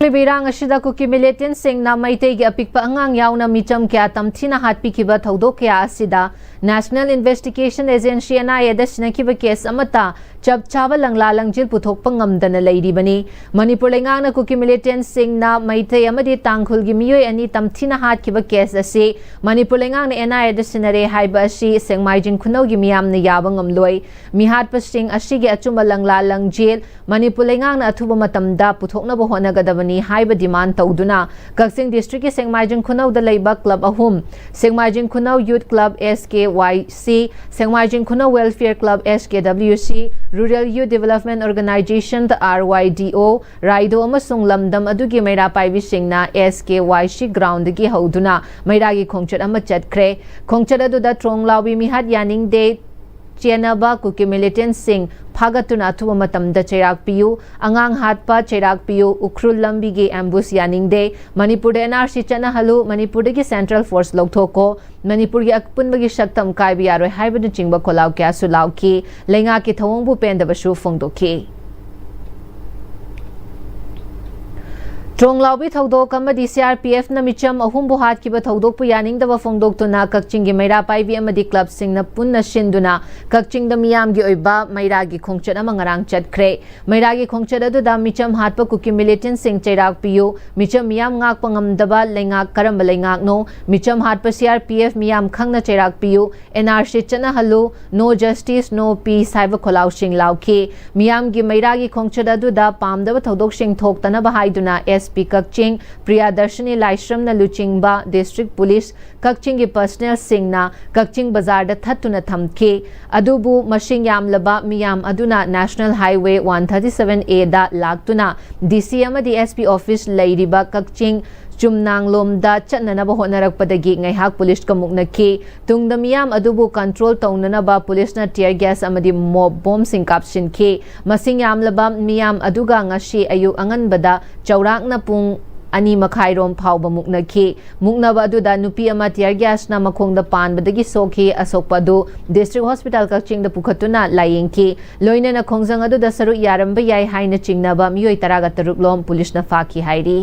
ꯍꯧꯈꯤꯕ ꯏꯔꯥꯡ ꯑꯁꯤꯗ ꯀꯨꯀꯤ militantꯁꯤꯡꯅ ꯃꯩꯇꯩꯒꯤ ꯑꯄꯤꯛꯄ ꯑꯉꯥꯡ ꯌꯥꯎꯅ ꯃꯤꯆꯝ ꯀꯌꯥ ꯇꯝꯊꯤꯅ ꯍꯥꯠꯄꯤꯈꯤꯕ ꯊꯧꯗꯣꯛ ꯀꯌꯥ ꯑꯁꯤꯗ National Investigation Agency, N I A the ꯁꯤꯟꯅꯈꯤꯕ case ꯑꯃꯠꯇ ꯆꯞ ꯆꯥꯕ ꯂꯪꯂꯥ ꯂꯪꯖꯤꯜ ꯄꯨꯊꯣꯛꯄ ꯉꯝꯗꯅ ꯂꯩꯔꯤꯕꯅꯤ꯫ ꯃꯅꯤꯄꯨꯔ ꯂꯩꯉꯥꯛꯅ ꯀꯨꯀꯤ militantꯁꯤꯡꯅ ꯃꯩꯇꯩ ꯑꯃꯗꯤ ꯇꯥꯡꯈꯨꯜꯒꯤ ꯃꯤꯑꯣꯏ ꯑꯅꯤ ꯇꯝꯊꯤꯅ ꯍꯥꯠꯈꯤꯕ case ꯑꯁꯤ ꯃꯅꯤꯄꯨꯔ ꯂꯩꯉꯥꯛꯅ N I A ꯗ ꯁꯤꯟꯅꯔꯦ ꯍꯥꯏꯕ ꯑꯁꯤ ꯁꯦꯡꯃꯥꯏꯖꯤꯡ ꯈꯨꯅꯧꯒꯤ ꯃꯤꯌꯥꯝꯅ ꯌꯥꯕ ꯉꯝꯂꯣꯏ꯫ ꯃꯤꯍꯥꯠꯄꯁꯤꯡ ꯑꯁꯤꯒꯤ ꯑꯆꯨꯝꯕ ꯂꯪꯂꯥ ꯂꯪꯖꯦꯜ ꯃꯅꯤꯄꯨꯔ ꯂꯩꯉꯥꯛꯅ ꯑꯊꯨꯕ ꯃꯇꯝꯗ ꯄꯨꯊꯣꯛꯅꯕ ꯍꯣꯠꯅꯒꯗꯕꯅꯤ ꯍꯥꯏꯕ demand ꯇꯧꯗꯨꯅ ꯀꯛꯆꯤꯡ districtꯀꯤ ꯁꯦꯡꯃꯥꯏꯖꯤꯡ ꯈꯨꯅꯧꯗ ꯂꯩꯕ club ꯑꯍꯨꯝ, ꯁꯦꯡꯃꯥꯏꯖꯤꯡ ꯈꯨꯅꯧ Youth Club, S K Y C, ꯁꯦꯡꯃꯥꯏꯖꯤꯡ ꯈꯨꯅꯧ Welfare Club, S K W C, Rural Youth Development Organisation, R Y D O, ꯔꯥꯏꯗꯣ ꯑꯃꯁꯨꯡ ꯂꯝꯗꯝ ꯑꯗꯨꯒꯤ ꯃꯩꯔꯥ ꯄꯥꯏꯕꯤꯁꯤꯡꯅ S K Y C groundꯗꯒꯤ ꯍꯧꯗꯨꯅ ꯃꯩꯔꯥꯒꯤ ꯈꯣꯡꯆꯠ ꯑꯃ ꯆꯠꯈ꯭ꯔꯦ꯫ ꯈꯣꯡꯆꯠ ꯑꯗꯨꯗ ꯇ꯭ꯔꯣꯡ ꯂꯥꯎꯕꯤ, ꯃꯤꯍꯥꯠ ꯌꯥꯅꯤꯡꯗꯦ, ꯆꯦꯟꯅꯕ ꯀꯨꯀꯤ ꯃꯤꯂꯤꯇꯦꯟꯠꯁꯤꯡ ꯐꯥꯒꯠꯇꯨꯅ ꯑꯊꯨꯕ ꯃꯇꯝꯗ ꯆꯩꯔꯥꯛ ꯄꯤꯌꯨ, ꯑꯉꯥꯡ ꯍꯥꯠꯄ ꯆꯩꯔꯥꯛ ꯄꯤꯌꯨ, ꯎꯈ꯭ꯔꯨꯜ ꯂꯝꯕꯤꯒꯤ ꯑꯦꯝꯕꯨꯁ ꯌꯥꯅꯤꯡꯗꯦ, ꯃꯅꯤꯄꯨꯔꯗ ꯑꯦꯟ ꯑꯥꯔ ꯁꯤ ꯆꯠꯅꯍꯜꯂꯨ, ꯃꯅꯤꯄꯨꯔꯗꯒꯤ ꯁꯦꯟꯇ꯭ꯔꯦꯜ ꯐꯣꯔꯁ ꯂꯧꯊꯣꯛꯀꯣ, ꯃꯅꯤꯄꯨꯔꯒꯤ ꯑꯄꯨꯟꯕꯒꯤ ꯁꯛꯇꯝ ꯀꯥꯏꯕ ꯌꯥꯔꯣꯏ ꯍꯥꯏꯕꯅꯆꯤꯡꯕ ꯈꯣꯜꯂꯥꯎ ꯀꯌꯥꯁꯨ ꯂꯥꯎꯈꯤ꯫ ꯂꯩꯉꯥꯛꯀꯤ ꯊꯧꯑꯣꯡꯕꯨ ꯄꯦꯟꯗꯕꯁꯨ ꯐꯣꯡꯗꯣꯛꯈꯤ꯫ ꯇ꯭ꯔꯣꯡꯂꯥꯎꯕꯤ ꯊꯧꯗꯣꯛ ꯑꯃꯗꯤ ꯁꯤ ꯑꯥꯔ ꯄꯤ ꯑꯦꯐꯅ ꯃꯤꯆꯝ ꯑꯍꯨꯝꯕꯨ ꯍꯥꯠꯈꯤꯕ ꯊꯧꯗꯣꯛꯄꯨ ꯌꯥꯅꯤꯡꯗꯕ ꯐꯣꯡꯗꯣꯛꯇꯨꯅ ꯀꯛꯆꯤꯡꯒꯤ ꯃꯩꯔꯥ ꯄꯥꯏꯕꯤ ꯑꯃꯗꯤ ꯀ꯭ꯂꯕꯁꯤꯡꯅ ꯄꯨꯟꯅ ꯁꯤꯟꯗꯨꯅ ꯀꯛꯆꯤꯡꯗ ꯃꯤꯌꯥꯝꯒꯤ ꯑꯣꯏꯕ ꯃꯩꯔꯥꯒꯤ ꯈꯣꯡꯆꯠ ꯑꯃ ꯉꯔꯥꯡ ꯆꯠꯈ꯭ꯔꯦ꯫ ꯃꯩꯔꯥꯒꯤ ꯈꯣꯡꯆꯠ ꯑꯗꯨꯗ ꯃꯤꯆꯝ ꯍꯥꯠꯄ ꯀꯨꯀꯤ ꯃꯤꯂꯤꯇꯦꯟꯠꯁꯤꯡ ꯆꯩꯔꯥꯛ ꯄꯤꯌꯨ, ꯃꯤꯆꯝ ꯃꯤꯌꯥꯝ ꯉꯥꯛꯄ ꯉꯝꯗꯕ ꯂꯩꯉꯥꯛ ꯀꯔꯝꯕ ꯂꯩꯉꯥꯛꯅꯣ, ꯃꯤꯆꯝ ꯍꯥꯠꯄ ꯁꯤ ꯑꯥꯔ ꯄꯤ ꯑꯦꯐ ꯃꯤꯌꯥꯝ ꯈꯪꯅ ꯆꯩꯔꯥꯛ ꯄꯤꯌꯨ, and R C ꯆꯠꯅꯍꯜꯂꯨ, No justice, no peace ꯍꯥꯏꯕ ꯈꯣꯜꯂꯥꯎꯁꯤꯡ ꯂꯥꯎꯈꯤ꯫ ꯃꯤꯌꯥꯝꯒꯤ ꯃꯩꯔꯥꯒꯤ ꯈꯣꯡꯆꯠ ꯑꯗꯨꯗ ꯄꯥꯝꯗꯕ ꯊꯧꯗꯣꯛꯁꯤꯡ ꯊꯣꯛꯇꯅꯕ ꯍꯥꯏꯗꯨꯅ ꯑꯦꯁ ꯄꯤ ꯀꯛꯆꯤꯡ ꯄ꯭ꯔꯤꯌꯥꯗꯔꯁꯤꯅꯤ ꯂꯥꯏꯁ꯭ꯔꯝꯅ ꯂꯨꯆꯤꯡꯕ ꯗꯤꯁꯇ꯭ꯔꯤꯛ ꯄꯨꯂꯤꯁ ꯀꯛꯆꯤꯡꯒꯤ ꯄꯔꯁꯅꯦꯜꯁꯤꯡꯅ ꯀꯛꯆꯤꯡ ꯕꯖꯥꯔꯗ ꯊꯠꯇꯨꯅ ꯊꯝꯈꯤ꯫ ꯑꯗꯨꯕꯨ ꯃꯁꯤꯡ ꯌꯥꯝꯂꯕ ꯃꯤꯌꯥꯝ ꯑꯗꯨꯅ national highway one thirty seven ꯑꯦꯗ ꯂꯥꯛꯇꯨꯅ ꯗꯤ ꯁꯤ ꯑꯃꯗꯤ ꯑꯦꯁ ꯄꯤ ꯑꯣꯐꯤꯁ ꯂꯩꯔꯤꯕ ꯀꯛꯆꯤꯡ ꯆꯨꯝꯅꯥꯡꯂꯣꯝꯗ ꯆꯠꯅꯅꯕ ꯍꯣꯠꯅꯔꯛꯄꯗꯒꯤ ꯉꯥꯏꯍꯥꯛ ꯄꯨꯂꯤꯁꯀ ꯃꯨꯛꯅꯈꯤ꯫ ꯇꯨꯡꯗ ꯃꯤꯌꯥꯝ ꯑꯗꯨꯕꯨ ꯀꯟꯇ꯭ꯔꯣꯜ ꯇꯧꯅꯅꯕ ꯄꯨꯂꯤꯁꯅ ꯇꯤꯌꯔ ꯒ꯭ꯌꯥꯁ ꯑꯃꯗꯤ ꯃꯣꯞ ꯕꯣꯝꯁꯤꯡ ꯀꯥꯞꯁꯤꯟꯈꯤ꯫ ꯃꯁꯤꯡ ꯌꯥꯝꯂꯕ ꯃꯤꯌꯥꯝ ꯑꯗꯨꯒ ꯉꯁꯤ ꯑꯌꯨꯛ ꯑꯉꯟꯕꯗ ꯆꯥꯎꯔꯥꯛꯅ ꯄꯨꯡ ꯑꯅꯤ ꯃꯈꯥꯏꯔꯣꯝ ꯐꯥꯎꯕ ꯃꯨꯛꯅꯈꯤ꯫ ꯃꯨꯛꯅꯕ ꯑꯗꯨꯗ ꯅꯨꯄꯤ ꯑꯃ ꯇꯤꯌꯔ ꯒ꯭ꯌꯥꯁꯅ ꯃꯈꯣꯡꯗ ꯄꯥꯟꯕꯗꯒꯤ ꯁꯣꯛꯈꯤ꯫ ꯑꯁꯣꯛꯄ ꯑꯗꯨ ꯗꯤꯁꯇ꯭ꯔꯤꯛ ꯍꯣꯁꯄꯤꯇꯥꯜ ꯀꯛꯆꯤꯡꯗ ꯄꯨꯈꯠꯇꯨꯅ ꯂꯥꯌꯦꯡꯈꯤ꯫ ꯂꯣꯏꯅꯅ ꯈꯣꯡꯖꯪ ꯑꯗꯨꯗ ꯁꯔꯨꯛ ꯌꯥꯔꯝꯕ ꯌꯥꯏ ꯍꯥꯏꯅ ꯆꯤꯡꯅꯕ ꯃꯤꯑꯣꯏ ꯇꯔꯥꯒ ꯇꯔꯨꯛ ꯂꯣꯝ ꯄꯨꯂꯤꯁꯅ ꯐꯥꯈꯤ ꯍꯥꯏꯔꯤ꯫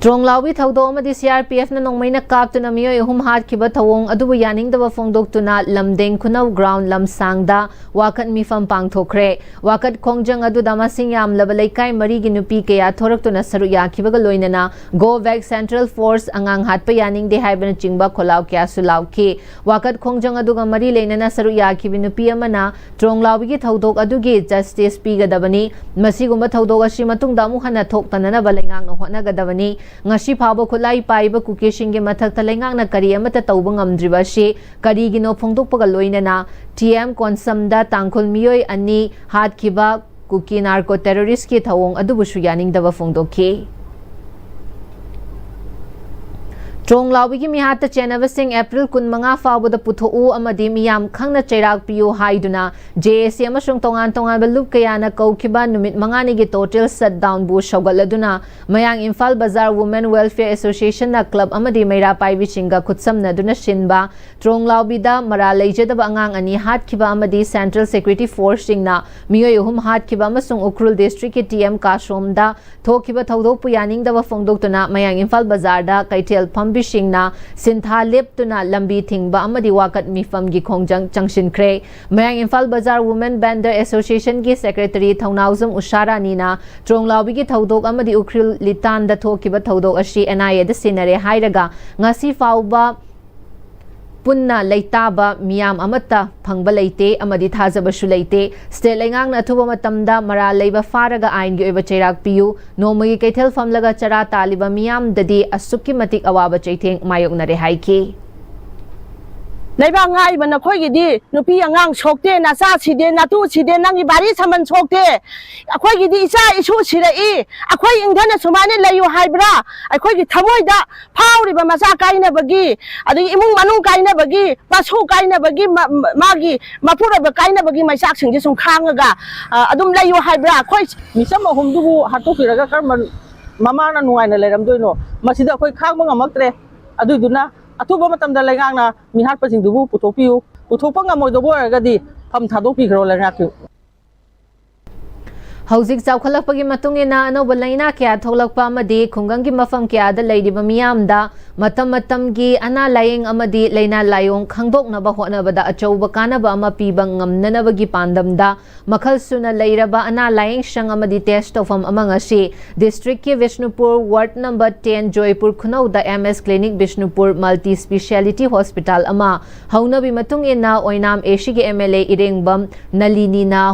ꯇ꯭ꯔꯣꯡꯂꯥꯎꯕꯤ ꯊꯧꯗꯣꯛ ꯑꯃꯗꯤ ꯁꯤ ꯑꯥꯔ ꯄꯤ ꯑꯦꯐꯅ ꯅꯣꯡꯃꯩꯅ ꯀꯥꯞꯇꯨꯅ ꯃꯤꯑꯣꯏ ꯑꯍꯨꯝ ꯍꯥꯠꯈꯤꯕ ꯊꯧꯑꯣꯡ ꯑꯗꯨꯕꯨ ꯌꯥꯅꯤꯡꯗꯕ ꯐꯣꯡꯗꯣꯛꯇꯨꯅ ꯂꯝꯗꯦꯡ ꯈꯨꯅꯧ ꯒ꯭ꯔꯥꯎꯟ ꯂꯝꯁꯥꯡꯗ ꯋꯥꯀꯠ ꯃꯤꯐꯝ ꯄꯥꯡꯊꯣꯛꯈ꯭ꯔꯦ꯫ ꯋꯥꯀꯠ ꯈꯣꯡꯖꯪ ꯑꯗꯨꯗ ꯃꯁꯤꯡ ꯌꯥꯝꯂꯕ ꯂꯩꯀꯥꯏ ꯃꯔꯤꯒꯤ ꯅꯨꯄꯤ ꯀꯌꯥ ꯊꯣꯔꯛꯇꯨꯅ ꯁꯔꯨꯛ ꯌꯥꯈꯤꯕꯒ ꯂꯣꯏꯅꯅ Go back, Central Force, ꯑꯉꯥꯡ ꯍꯥꯠꯄ ꯌꯥꯅꯤꯡꯗꯦ ꯍꯥꯏꯕꯅꯆꯤꯡꯕ ꯈꯣꯜꯂꯥꯎ ꯀꯌꯥꯁꯨ ꯂꯥꯎꯈꯤ꯫ ꯋꯥꯀꯠ ꯈꯣꯡꯖꯪ ꯑꯗꯨꯒ ꯃꯔꯤ ꯂꯩꯅꯅ ꯁꯔꯨꯛ ꯌꯥꯈꯤꯕ ꯅꯨꯄꯤ ꯑꯃꯅ ꯇ꯭ꯔꯣꯡꯂꯥꯎꯕꯤꯒꯤ ꯊꯧꯗꯣꯛ ꯑꯗꯨꯒꯤ ꯖꯁꯇꯤꯁ ꯄꯤꯒꯗꯕꯅꯤ꯫ ꯃꯁꯤꯒꯨꯝꯕ ꯊꯧꯗꯣꯛ ꯑꯁꯤ ꯃꯇꯨꯡꯗ ꯑꯃꯨꯛ ꯍꯟꯅ ꯊꯣꯛꯇꯅꯅꯕ ꯂꯩꯉꯥꯛꯅ ꯍꯣꯠꯅꯒꯗꯕꯅꯤ꯫ ꯉꯁꯤ ꯐꯥꯎꯕ ꯈꯨꯠꯂꯥꯏ ꯄꯥꯏꯕ ꯀꯨꯀꯤꯁꯤꯡꯒꯤ ꯃꯊꯛꯇ ꯂꯩꯉꯥꯛꯅ ꯀꯔꯤ ꯑꯃꯠꯇ ꯇꯧꯕ ꯉꯝꯗ꯭ꯔꯤꯕ ꯑꯁꯤ ꯀꯔꯤꯒꯤꯅꯣ ꯐꯣꯡꯗꯣꯛꯄꯒ ꯂꯣꯏꯅꯅ ꯇꯤ ꯑꯦꯝ ꯀꯣꯟꯁꯝꯗ ꯇꯥꯡꯈꯨꯜ ꯃꯤꯑꯣꯏ ꯑꯅꯤ ꯍꯥꯠꯈꯤꯕ ꯀꯨꯀꯤ ꯅꯥꯔꯀꯣ ꯇꯦꯔꯣꯔꯤꯁꯀꯤ ꯊꯧꯑꯣꯡ ꯑꯗꯨꯕꯨꯁꯨ ꯌꯥꯅꯤꯡꯗꯕ ꯐꯣꯡꯗꯣꯛꯈꯤ꯫ ꯇ꯭ꯔꯣꯡꯂꯥꯎꯕꯤꯒꯤ ꯃꯤꯍꯥꯠꯇ ꯆꯦꯟꯅꯕꯁꯤꯡ ꯑꯦꯄ꯭ꯔꯤꯜ ꯀꯨꯟꯃꯉꯥ ꯐꯥꯎꯕꯗ ꯄꯨꯊꯣꯛꯎ ꯑꯃꯗꯤ ꯃꯤꯌꯥꯝ ꯈꯪꯅ ꯆꯩꯔꯥꯛ ꯄꯤꯌꯨ ꯍꯥꯏꯗꯨꯅ ꯖꯦ ꯑꯦ ꯁꯤ ꯑꯃꯁꯨꯡ ꯇꯣꯉꯥꯟ ꯇꯣꯉꯥꯟꯕ ꯂꯨꯞ ꯀꯌꯥꯅ ꯀꯧꯈꯤꯕ ꯅꯨꯃꯤꯠ ꯃꯉꯥꯅꯤꯒꯤ ꯇꯣꯇꯦꯜ ꯁꯠꯗꯥꯎꯟꯕꯨ ꯁꯧꯒꯠꯂꯗꯨꯅ ꯃꯌꯥꯡ ꯏꯝꯐꯥꯜ ꯕꯖꯥꯔ ꯋꯨꯃꯦꯟ ꯋꯦꯜꯐꯤꯌꯔ ꯑꯦꯁꯣꯁꯤꯌꯦꯁꯟꯅ ꯀ꯭ꯂꯕ ꯑꯃꯗꯤ ꯃꯩꯔꯥ ꯄꯥꯏꯕꯤꯁꯤꯡꯒ ꯈꯨꯠꯁꯝꯅꯗꯨꯅ ꯁꯤꯟꯕ ꯇ꯭ꯔꯣꯡꯂꯥꯎꯕꯤꯗ ꯃꯔꯥꯜ ꯂꯩꯖꯗꯕ ꯑꯉꯥꯡ ꯑꯅꯤ ꯍꯥꯠꯈꯤꯕ ꯑꯃꯗꯤ ꯁꯦꯟꯇ꯭ꯔꯦꯜ ꯁꯦꯀ꯭ꯌꯨꯔꯤꯇꯤ ꯐꯣꯔꯁꯁꯤꯡꯅ ꯃꯤꯑꯣꯏ ꯑꯍꯨꯝ ꯍꯥꯠꯈꯤꯕ ꯑꯃꯁꯨꯡ ꯎꯈ꯭ꯔꯨꯜ ꯗꯤꯁꯇ꯭ꯔꯤꯛꯀꯤ ꯇꯤ ꯑꯦꯝ ꯀꯥꯁꯣꯝꯗ ꯊꯣꯛꯈꯤꯕ ꯊꯧꯗꯣꯛꯄꯨ ꯌꯥꯅꯤꯡꯗꯕ ꯐꯣꯡꯗꯣꯛꯇꯨꯅ ꯃꯌꯥꯡ ꯏꯝꯐꯥꯜ ꯕꯖꯥꯔꯗ ꯀꯩꯊꯦꯜ ꯐꯝꯕꯤꯁꯤꯡꯅ ꯁꯤꯟꯊꯥ ꯂꯦꯞꯇꯨꯅ ꯂꯝꯕꯤ ꯊꯤꯡꯕ ꯑꯃꯗꯤ ꯋꯥꯀꯠ ꯃꯤꯐꯝꯒꯤ ꯈꯣꯡꯖꯪ ꯆꯪꯁꯤꯟꯈ꯭ꯔꯦ꯫ ꯃꯌꯥꯡ ꯏꯝꯐꯥꯜ ꯕꯖꯥꯔ ꯋꯨꯃꯦꯟ ꯚꯦꯟꯗꯔ ꯑꯦꯁꯣꯁꯤꯌꯦꯁꯟꯒꯤ ꯁꯦꯀ꯭ꯔꯦꯇꯔꯤ ꯊꯧꯅꯥꯎꯖꯝ ꯎꯁꯥ ꯔꯥꯅꯤꯅ ꯇ꯭ꯔꯣꯡꯂꯥꯎꯕꯤꯒꯤ ꯊꯧꯗꯣꯛ ꯑꯃꯗꯤ ꯎꯈ꯭ꯔꯨꯜ ꯂꯤꯇꯥꯟꯗ ꯊꯣꯛꯈꯤꯕ ꯊꯧꯗꯣꯛ ꯑꯁꯤ ꯑꯦꯟ ꯑꯥꯏ ꯑꯦꯗ ꯁꯤꯟꯅꯔꯦ ꯍꯥꯏꯔꯒ ꯉꯁꯤ ꯐꯥꯎꯕ ꯄꯨꯟꯅ ꯂꯩꯇꯥꯕ ꯃꯤꯌꯥꯝ ꯑꯃꯠꯇ ꯐꯪꯕ ꯂꯩꯇꯦ ꯑꯃꯗꯤ ꯊꯥꯖꯕꯁꯨ ꯂꯩꯇꯦ꯫ ꯁ꯭ꯇꯦꯠ ꯂꯩꯉꯥꯛꯅ ꯑꯊꯨꯕ ꯃꯇꯝꯗ ꯃꯔꯥꯜ ꯂꯩꯕ ꯐꯥꯔꯒ ꯑꯥꯏꯟꯒꯤ ꯑꯣꯏꯕ ꯆꯩꯔꯥꯛ ꯄꯤꯌꯨ꯫ ꯅꯣꯡꯃꯒꯤ ꯀꯩꯊꯦꯜ ꯐꯝꯂꯒ ꯆꯔꯥ ꯇꯥꯜꯂꯤꯕ ꯃꯤꯌꯥꯝꯗꯗꯤ ꯑꯁꯨꯛꯀꯤ ꯃꯇꯤꯛ ꯑꯋꯥꯕ ꯆꯩꯊꯦꯡ ꯃꯥꯌꯣꯛꯅꯔꯦ ꯍꯥꯏꯈꯤ꯫ ꯂꯩꯕꯥꯛ ꯉꯥꯛꯏꯕ ꯅꯈꯣꯏꯒꯤꯗꯤ ꯅꯨꯄꯤ ꯑꯉꯥꯡ ꯁꯣꯛꯇꯦ, ꯅꯆꯥ ꯁꯤꯗꯦ, ꯅꯇꯨ ꯁꯤꯗꯦ, ꯅꯪꯒꯤ ꯚꯥꯔꯤ ꯁꯃꯟ ꯁꯣꯛꯇꯦ꯫ ꯑꯩꯈꯣꯏꯒꯤꯗꯤ ꯏꯆꯥ ꯏꯁꯨ ꯁꯤꯔꯛꯏ, ꯑꯩꯈꯣꯏ ꯏꯪꯊꯅ ꯁꯨꯃꯥꯏꯅ ꯂꯩꯌꯨ ꯍꯥꯏꯕ꯭ꯔꯥ? ꯑꯩꯈꯣꯏꯒꯤ ꯊꯃꯣꯏꯗ ꯐꯥꯎꯔꯤꯕ ꯃꯆꯥ ꯀꯥꯏꯅꯕꯒꯤ, ꯑꯗꯒꯤ ꯏꯃꯨꯡ ꯃꯅꯨꯡ ꯀꯥꯏꯅꯕꯒꯤ, ꯃꯁꯨ ꯀꯥꯏꯅꯕꯒꯤ, ꯃ-, ꯃ-, ꯃꯥꯒꯤ ꯃꯄꯨꯔꯣꯏꯕ ꯀꯥꯏꯅꯕꯒꯤ ꯃꯩꯆꯥꯛꯁꯤꯡꯁꯦ ꯁꯨꯝ ꯈꯥꯡꯉꯒ, ꯑ, ꯑꯗꯨꯝ ꯂꯩꯌꯨ ꯍꯥꯏꯕ꯭ꯔꯥ? ꯑꯩꯈꯣꯏ ꯃꯤꯆꯝ ꯑꯍꯨꯝꯗꯨꯕꯨ ꯍꯥꯠꯇꯣꯛꯄꯤꯔꯒ ꯀꯔꯝꯕ ꯃꯃꯥꯅ ꯅꯨꯡꯉꯥꯏꯅ ꯂꯩꯔꯝꯗꯣꯏꯅꯣ? ꯃꯁꯤꯗ ꯑꯩꯈꯣꯏ ꯈꯥꯡꯕ ꯉꯝꯃꯛꯇ꯭ꯔꯦ꯫ ꯑꯗꯨꯏꯗꯨꯅ ꯑꯊꯨꯕ ꯃꯇꯝꯗ ꯂꯩꯉꯥꯛꯅ ꯃꯤꯍꯥꯠꯄꯁꯤꯡꯗꯨꯕꯨ ꯄꯨꯊꯣꯛꯄꯤꯌꯨ꯫ ꯄꯨꯊꯣꯛꯄ ꯉꯝꯃꯣꯏꯗꯕ ꯑꯣꯏꯔꯒꯗꯤ ꯐꯝ ꯊꯥꯗꯣꯛꯄꯤꯈ꯭ꯔꯣ ꯂꯩꯉꯥꯛꯀꯤ꯫ ꯍꯧꯖꯤꯛ ꯆꯥꯎꯈꯠꯂꯛꯄꯒꯤ ꯃꯇꯨꯡ ꯏꯟꯅ ꯑꯅꯧꯕ ꯂꯥꯏꯅꯥ ꯀꯌꯥ ꯊꯣꯛꯂꯛꯄ ꯑꯃꯗꯤ ꯈꯨꯡꯒꯪꯒꯤ ꯃꯐꯝ ꯀꯌꯥꯗ ꯂꯩꯔꯤꯕ ꯃꯤꯌꯥꯝꯗ ꯃꯇꯝ ꯃꯇꯝꯒꯤ ꯑꯅꯥ ꯂꯥꯌꯦꯡ ꯑꯃꯗꯤ ꯂꯥꯏꯅꯥ ꯂꯥꯏꯑꯣꯡ ꯈꯪꯗꯣꯛꯅꯕ ꯍꯣꯠꯅꯕꯗ ꯑꯆꯧꯕ ꯀꯥꯟꯅꯕ ꯑꯃ ꯄꯤꯕ ꯉꯝꯅꯅꯕꯒꯤ ꯄꯥꯟꯗꯝꯗ ꯃꯈꯜ ꯁꯨꯅ ꯂꯩꯔꯕ ꯑꯅꯥ ꯂꯥꯌꯦꯡ ꯁꯪ ꯑꯃꯗꯤ ꯇꯦꯁ ꯇꯧꯐꯝ ꯑꯃ ꯉꯁꯤ ꯗꯤꯁꯇ꯭ꯔꯤꯛꯀꯤ Bishnupur ward number ten Joypur ꯈꯨꯅꯧꯗ M S clinic Bishnupur multi speciality hospital ꯑꯃ ꯍꯧꯅꯕꯤ ꯃꯇꯨꯡ ꯏꯟꯅ ꯑꯣꯏꯅꯥꯝ ꯑꯦ ꯁꯤꯒꯤ ꯑꯦꯝ ꯑꯦꯜ ꯑꯦ ꯏꯔꯦꯡꯕꯝ ꯅꯂꯤꯅꯤꯅ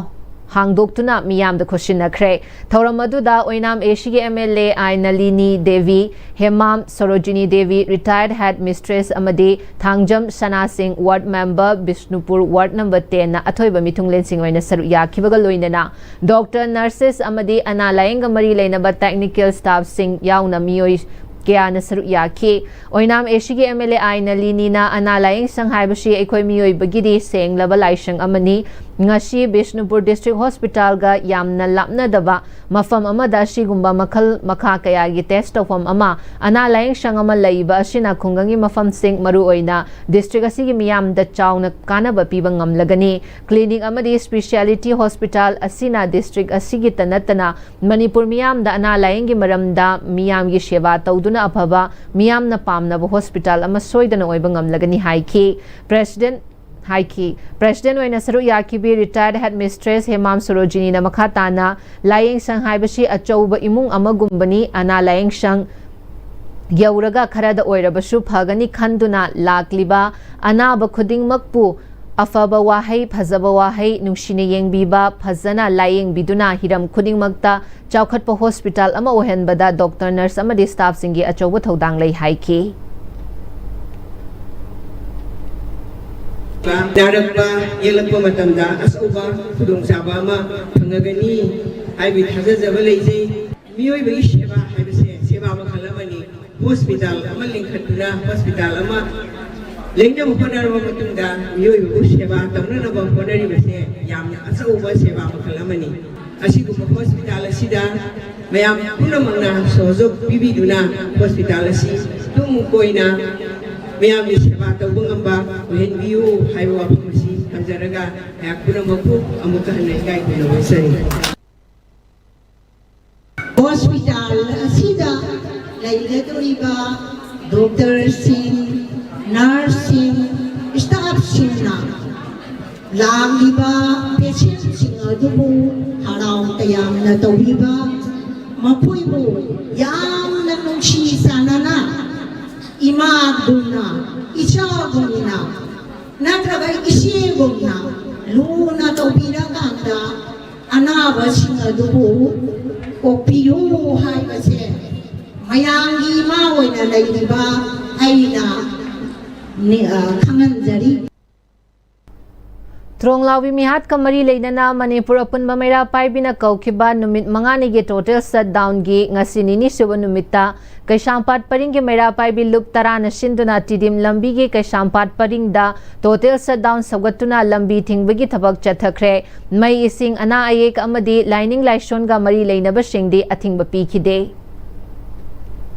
ꯍꯥꯡꯗꯣꯛꯇꯨꯅ ꯃꯤꯌꯥꯝꯗ ꯈꯨꯠꯁꯤꯟꯅꯈ꯭ꯔꯦ꯫ ꯊꯧꯔꯝ ꯑꯗꯨꯗ ꯑꯣꯏꯅꯥꯝ ꯑꯦ ꯁꯤꯒꯤ M L A I Nalini Devi, Hemam Sorojini Devi, retired head mistress ꯑꯃꯗꯤ Thangjam Sanasing, ward member, Bishnupur ward number ꯇꯦꯟꯅ ꯑꯊꯣꯏꯕ ꯃꯤꯊꯨꯡꯂꯦꯟꯁꯤꯡ ꯑꯣꯏꯅ ꯁꯔꯨꯛ ꯌꯥꯈꯤꯕꯒ ꯂꯣꯏꯅꯅ ꯗꯣꯛꯇꯔ, ꯅꯔꯁꯦꯁ ꯑꯃꯗꯤ ꯑꯅꯥ ꯂꯥꯌꯦꯡꯒ ꯃꯔꯤ ꯂꯩꯅꯕ ꯇꯦꯛꯅꯤꯀꯦꯜ ꯁ꯭ꯇꯥꯐꯁꯤꯡ ꯌꯥꯎꯅ ꯃꯤꯑꯣꯏ ꯀꯌꯥꯅ ꯁꯔꯨꯛ ꯌꯥꯈꯤ꯫ ꯑꯣꯏꯅꯥꯝ ꯑꯦꯁꯤꯒꯤ ꯑꯦꯝ ꯑꯦꯜ ꯑꯦ ꯑꯥꯏ ꯅꯂꯤꯅꯤꯅ ꯑꯅꯥ ꯂꯥꯌꯦꯡ ꯁꯪ ꯍꯥꯏꯕꯁꯤ ꯑꯩꯈꯣꯏ ꯃꯤꯑꯣꯏꯕꯒꯤꯗꯤ ꯁꯦꯡꯂꯕ ꯂꯥꯏꯁꯪ ꯑꯃꯅꯤ꯫ ꯉꯁꯤ ꯕꯤꯁꯅꯨꯄꯨꯔ ꯗꯤꯁꯇ꯭ꯔꯤꯛ ꯍꯣꯁꯄꯤꯇꯥꯜꯒ ꯌꯥꯝꯅ ꯂꯥꯞꯅꯗꯕ ꯃꯐꯝ ꯑꯃꯗ ꯑꯁꯤꯒꯨꯝꯕ ꯃꯈꯜ ꯃꯈꯥ ꯀꯌꯥꯒꯤ ꯇꯦꯁ ꯇꯧꯐꯝ ꯑꯃ, ꯑꯅꯥ ꯂꯥꯌꯦꯡ ꯁꯪ ꯑꯃ ꯂꯩꯕ ꯑꯁꯤꯅ ꯈꯨꯡꯒꯪꯒꯤ ꯃꯐꯝꯁꯤꯡ, ꯃꯔꯨꯑꯣꯏꯅ ꯗꯤꯁꯇ꯭ꯔꯤꯛ ꯑꯁꯤꯒꯤ ꯃꯤꯌꯥꯝꯗ ꯆꯥꯎꯅ ꯀꯥꯟꯅꯕ ꯄꯤꯕ ꯉꯝꯂꯒꯅꯤ꯫ ꯀ꯭ꯂꯤꯅꯤꯛ ꯑꯃꯗꯤ ꯁ꯭ꯄꯦꯁꯤꯌꯥꯂꯤꯇꯤ ꯍꯣꯁꯄꯤꯇꯥꯜ ꯑꯁꯤꯅ ꯗꯤꯁꯇ꯭ꯔꯤꯛ ꯑꯁꯤꯒꯤꯇ ꯅꯠꯇꯅ ꯃꯅꯤꯄꯨꯔ ꯃꯤꯌꯥꯝꯗ ꯑꯅꯥ ꯂꯥꯌꯦꯡꯒꯤ ꯃꯔꯝꯗ ꯃꯤꯌꯥꯝꯒꯤ ꯁꯦꯕꯥ ꯇꯧꯗꯨꯅ ꯑꯐꯕ, ꯃꯤꯌꯥꯝꯅ ꯄꯥꯝꯅꯕ ꯍꯣꯁꯄꯤꯇꯥꯜ ꯑꯃ ꯁꯣꯏꯗꯅ ꯑꯣꯏꯕ ꯉꯝꯂꯒꯅꯤ ꯍꯥꯏꯈꯤ꯫ ꯄ꯭ꯔꯦꯁꯤꯗꯦꯟꯠ ꯍꯥꯏꯈꯤ꯫ ꯄ꯭ꯔꯦꯁꯤꯗꯦꯟꯠ ꯑꯣꯏꯅ ꯁꯔꯨꯛ ꯌꯥꯈꯤꯕꯤ ꯔꯤꯇꯥꯌꯔꯗ ꯍꯦꯗ ꯃꯤꯁꯇ꯭ꯔꯦꯁ ꯍꯦꯃꯥꯝ ꯁꯣꯔꯣꯖꯤꯅꯤꯅ ꯃꯈꯥ ꯇꯥꯅ, ꯂꯥꯌꯦꯡ ꯁꯪ ꯍꯥꯏꯕꯁꯤ ꯑꯆꯧꯕ ꯏꯃꯨꯡ ꯑꯃꯒꯨꯝꯕꯅꯤ꯫ ꯑꯅꯥ ꯂꯥꯌꯦꯡ ꯁꯪ ꯌꯧꯔꯒ ꯈꯔꯗ ꯑꯣꯏꯔꯕꯁꯨ ꯐꯒꯅꯤ ꯈꯟꯗꯨꯅ ꯂꯥꯛꯂꯤꯕ ꯑꯅꯥꯕ ꯈꯨꯗꯤꯡꯃꯛꯄꯨ ꯑꯐꯕ ꯋꯥꯍꯩ, ꯐꯖꯕ ꯋꯥꯍꯩ, ꯅꯨꯡꯁꯤꯅ ꯌꯦꯡꯕꯤꯕ, ꯐꯖꯅ ꯂꯥꯌꯦꯡꯕꯤꯗꯨꯅ ꯍꯤꯔꯝ ꯈꯨꯗꯤꯡꯃꯛꯇ ꯆꯥꯎꯈꯠꯄ ꯍꯣꯁꯄꯤꯇꯥꯜ ꯑꯃ ꯑꯣꯏꯍꯟꯕꯗ ꯗꯣꯛꯇꯔ, ꯅꯔꯁ ꯑꯃꯗꯤ ꯁ꯭ꯇꯥꯐꯁꯤꯡꯒꯤ ꯑꯆꯧꯕ ꯊꯧꯗꯥꯡ ꯂꯩ ꯍꯥꯏꯈꯤ꯫ ꯅꯥꯔꯛꯄ ꯌꯦꯛꯂꯛꯄ ꯃꯇꯝꯗ ꯑꯆꯧꯕ ꯈꯨꯗꯣꯡꯆꯥꯕ ꯑꯃ ꯐꯪꯉꯒꯅꯤ ꯍꯥꯏꯕꯒꯤ ꯊꯥꯖꯖꯕ ꯂꯩꯖꯩ꯫ ꯃꯤꯑꯣꯏꯕꯒꯤ ꯁꯦꯕꯥ ꯍꯥꯏꯕꯁꯦ ꯁꯦꯕꯥ ꯃꯈꯜ ꯑꯃꯅꯤ꯫ ꯍꯣꯁꯄꯤꯇꯥꯜ ꯑꯃ ꯂꯤꯡꯈꯠꯇꯨꯅ ꯍꯣꯁꯄꯤꯇꯥꯜ ꯑꯃ ꯂꯩꯅꯕ ꯍꯣꯠꯅꯔꯕ ꯃꯇꯨꯡꯗ ꯃꯤꯑꯣꯏꯕꯕꯨ ꯁꯦꯕꯥ ꯇꯧꯅꯅꯕ ꯍꯣꯠꯅꯔꯤꯕꯁꯦ ꯌꯥꯝꯅ ꯑꯆꯧꯕ ꯁꯦꯕꯥ ꯃꯈꯜ ꯑꯃꯅꯤ꯫ ꯑꯁꯤꯒꯨꯝꯕ ꯍꯣꯁꯄꯤꯇꯥꯜ ꯑꯁꯤꯗ ꯃꯌꯥꯝ ꯄꯨꯝꯅꯃꯛꯅ ꯁꯍꯖꯣꯛ ꯄꯤꯕꯤꯗꯨꯅ ꯍꯣꯁꯄꯤꯇꯥꯜ ꯑꯁꯤ ꯇꯨꯡ ꯀꯣꯏꯅ ꯃꯤꯌꯥꯝꯒꯤ ꯁꯦꯕꯥ ꯇꯧꯕ ꯉꯝꯕ ꯑꯣꯏꯍꯟꯕꯤꯌꯨ ꯍꯥꯏꯕ ꯋꯥꯐꯝ ꯑꯁꯤ ꯊꯝꯖꯔꯒ ꯃꯌꯥꯝ ꯄꯨꯝꯅꯃꯛꯄꯨ ꯑꯃꯨꯛꯀ ꯍꯟꯅ ꯏꯀꯥꯏ ꯈꯨꯝꯅꯕ ꯎꯠꯆꯔꯤ꯫ ꯍꯣꯁꯄꯤꯇꯥꯜ ꯑꯁꯤꯗ ꯂꯩꯒꯗꯧꯔꯤꯕ ꯗꯣꯛꯇꯔꯁꯤꯡ, ꯅꯔꯁꯁꯤꯡ, ꯁ꯭ꯇꯥꯐꯁꯤꯡꯅ ꯂꯥꯛꯂꯤꯕ ꯄꯦꯁꯦꯟꯁꯤꯡ ꯑꯗꯨꯕꯨ ꯍꯔꯥꯎ ꯇꯌꯥꯝꯅ ꯇꯧꯕꯤꯕ, ꯃꯈꯣꯏꯕꯨ ꯌꯥꯝꯅ ꯅꯨꯡꯁꯤ ꯆꯥꯟꯅꯅ ꯏꯃꯥꯒꯨꯝꯅ, ꯏꯆꯥꯒꯨꯝꯅ ꯅꯠꯇ꯭ꯔꯒ ꯏꯆꯦꯒꯨꯝꯅ ꯂꯨꯅ ꯇꯧꯕꯤꯔꯀꯥꯟꯗ ꯑꯅꯥꯕꯁꯤꯡ ꯑꯗꯨꯕꯨ ꯀꯣꯛꯄꯤꯌꯨ ꯍꯥꯏꯕꯁꯦ ꯃꯌꯥꯝꯒꯤ ꯏꯃꯥ ꯑꯣꯏꯅ ꯂꯩꯔꯤꯕ ꯑꯩꯅ ꯅꯤ-, ꯑ, ꯈꯪꯍꯟꯖꯔꯤ꯫ ꯇ꯭ꯔꯣꯡꯂꯥꯎꯕꯤ ꯃꯤꯍꯥꯠꯀ ꯃꯔꯤ ꯂꯩꯅꯅ ꯃꯅꯤꯄꯨꯔ ꯑꯄꯨꯟꯕ ꯃꯩꯔꯥ ꯄꯥꯏꯕꯤꯅ ꯀꯧꯈꯤꯕ ꯅꯨꯃꯤꯠ ꯃꯉꯥꯅꯤꯒꯤ total shutdownꯒꯤ ꯉꯁꯤ ꯅꯤꯅꯤ ꯁꯨꯕ ꯅꯨꯃꯤꯠꯇ ꯀꯩꯁꯥꯝꯄꯥꯠ ꯄꯔꯤꯡꯒꯤ ꯃꯩꯔꯥ ꯄꯥꯏꯕꯤ ꯂꯨꯞ ꯇꯔꯥꯅ ꯁꯤꯟꯗꯨꯅ ꯇꯤꯗꯤꯝ ꯂꯝꯕꯤꯒꯤ ꯀꯩꯁꯥꯝꯄꯥꯠ ꯄꯔꯤꯡꯗ total shutdown ꯁꯧꯒꯠꯇꯨꯅ ꯂꯝꯕꯤ ꯊꯤꯡꯕꯒꯤ ꯊꯕꯛ ꯆꯠꯊꯈ꯭ꯔꯦ꯫ ꯃꯩ, ꯏꯁꯤꯡ, ꯑꯅꯥ ꯑꯌꯦꯛ ꯑꯃꯗꯤ ꯂꯥꯏꯅꯤꯡ ꯂꯥꯏꯁꯣꯟꯒ ꯃꯔꯤ ꯂꯩꯅꯕꯁꯤꯡꯗꯤ ꯑꯊꯤꯡꯕ ꯄꯤꯈꯤꯗꯦ꯫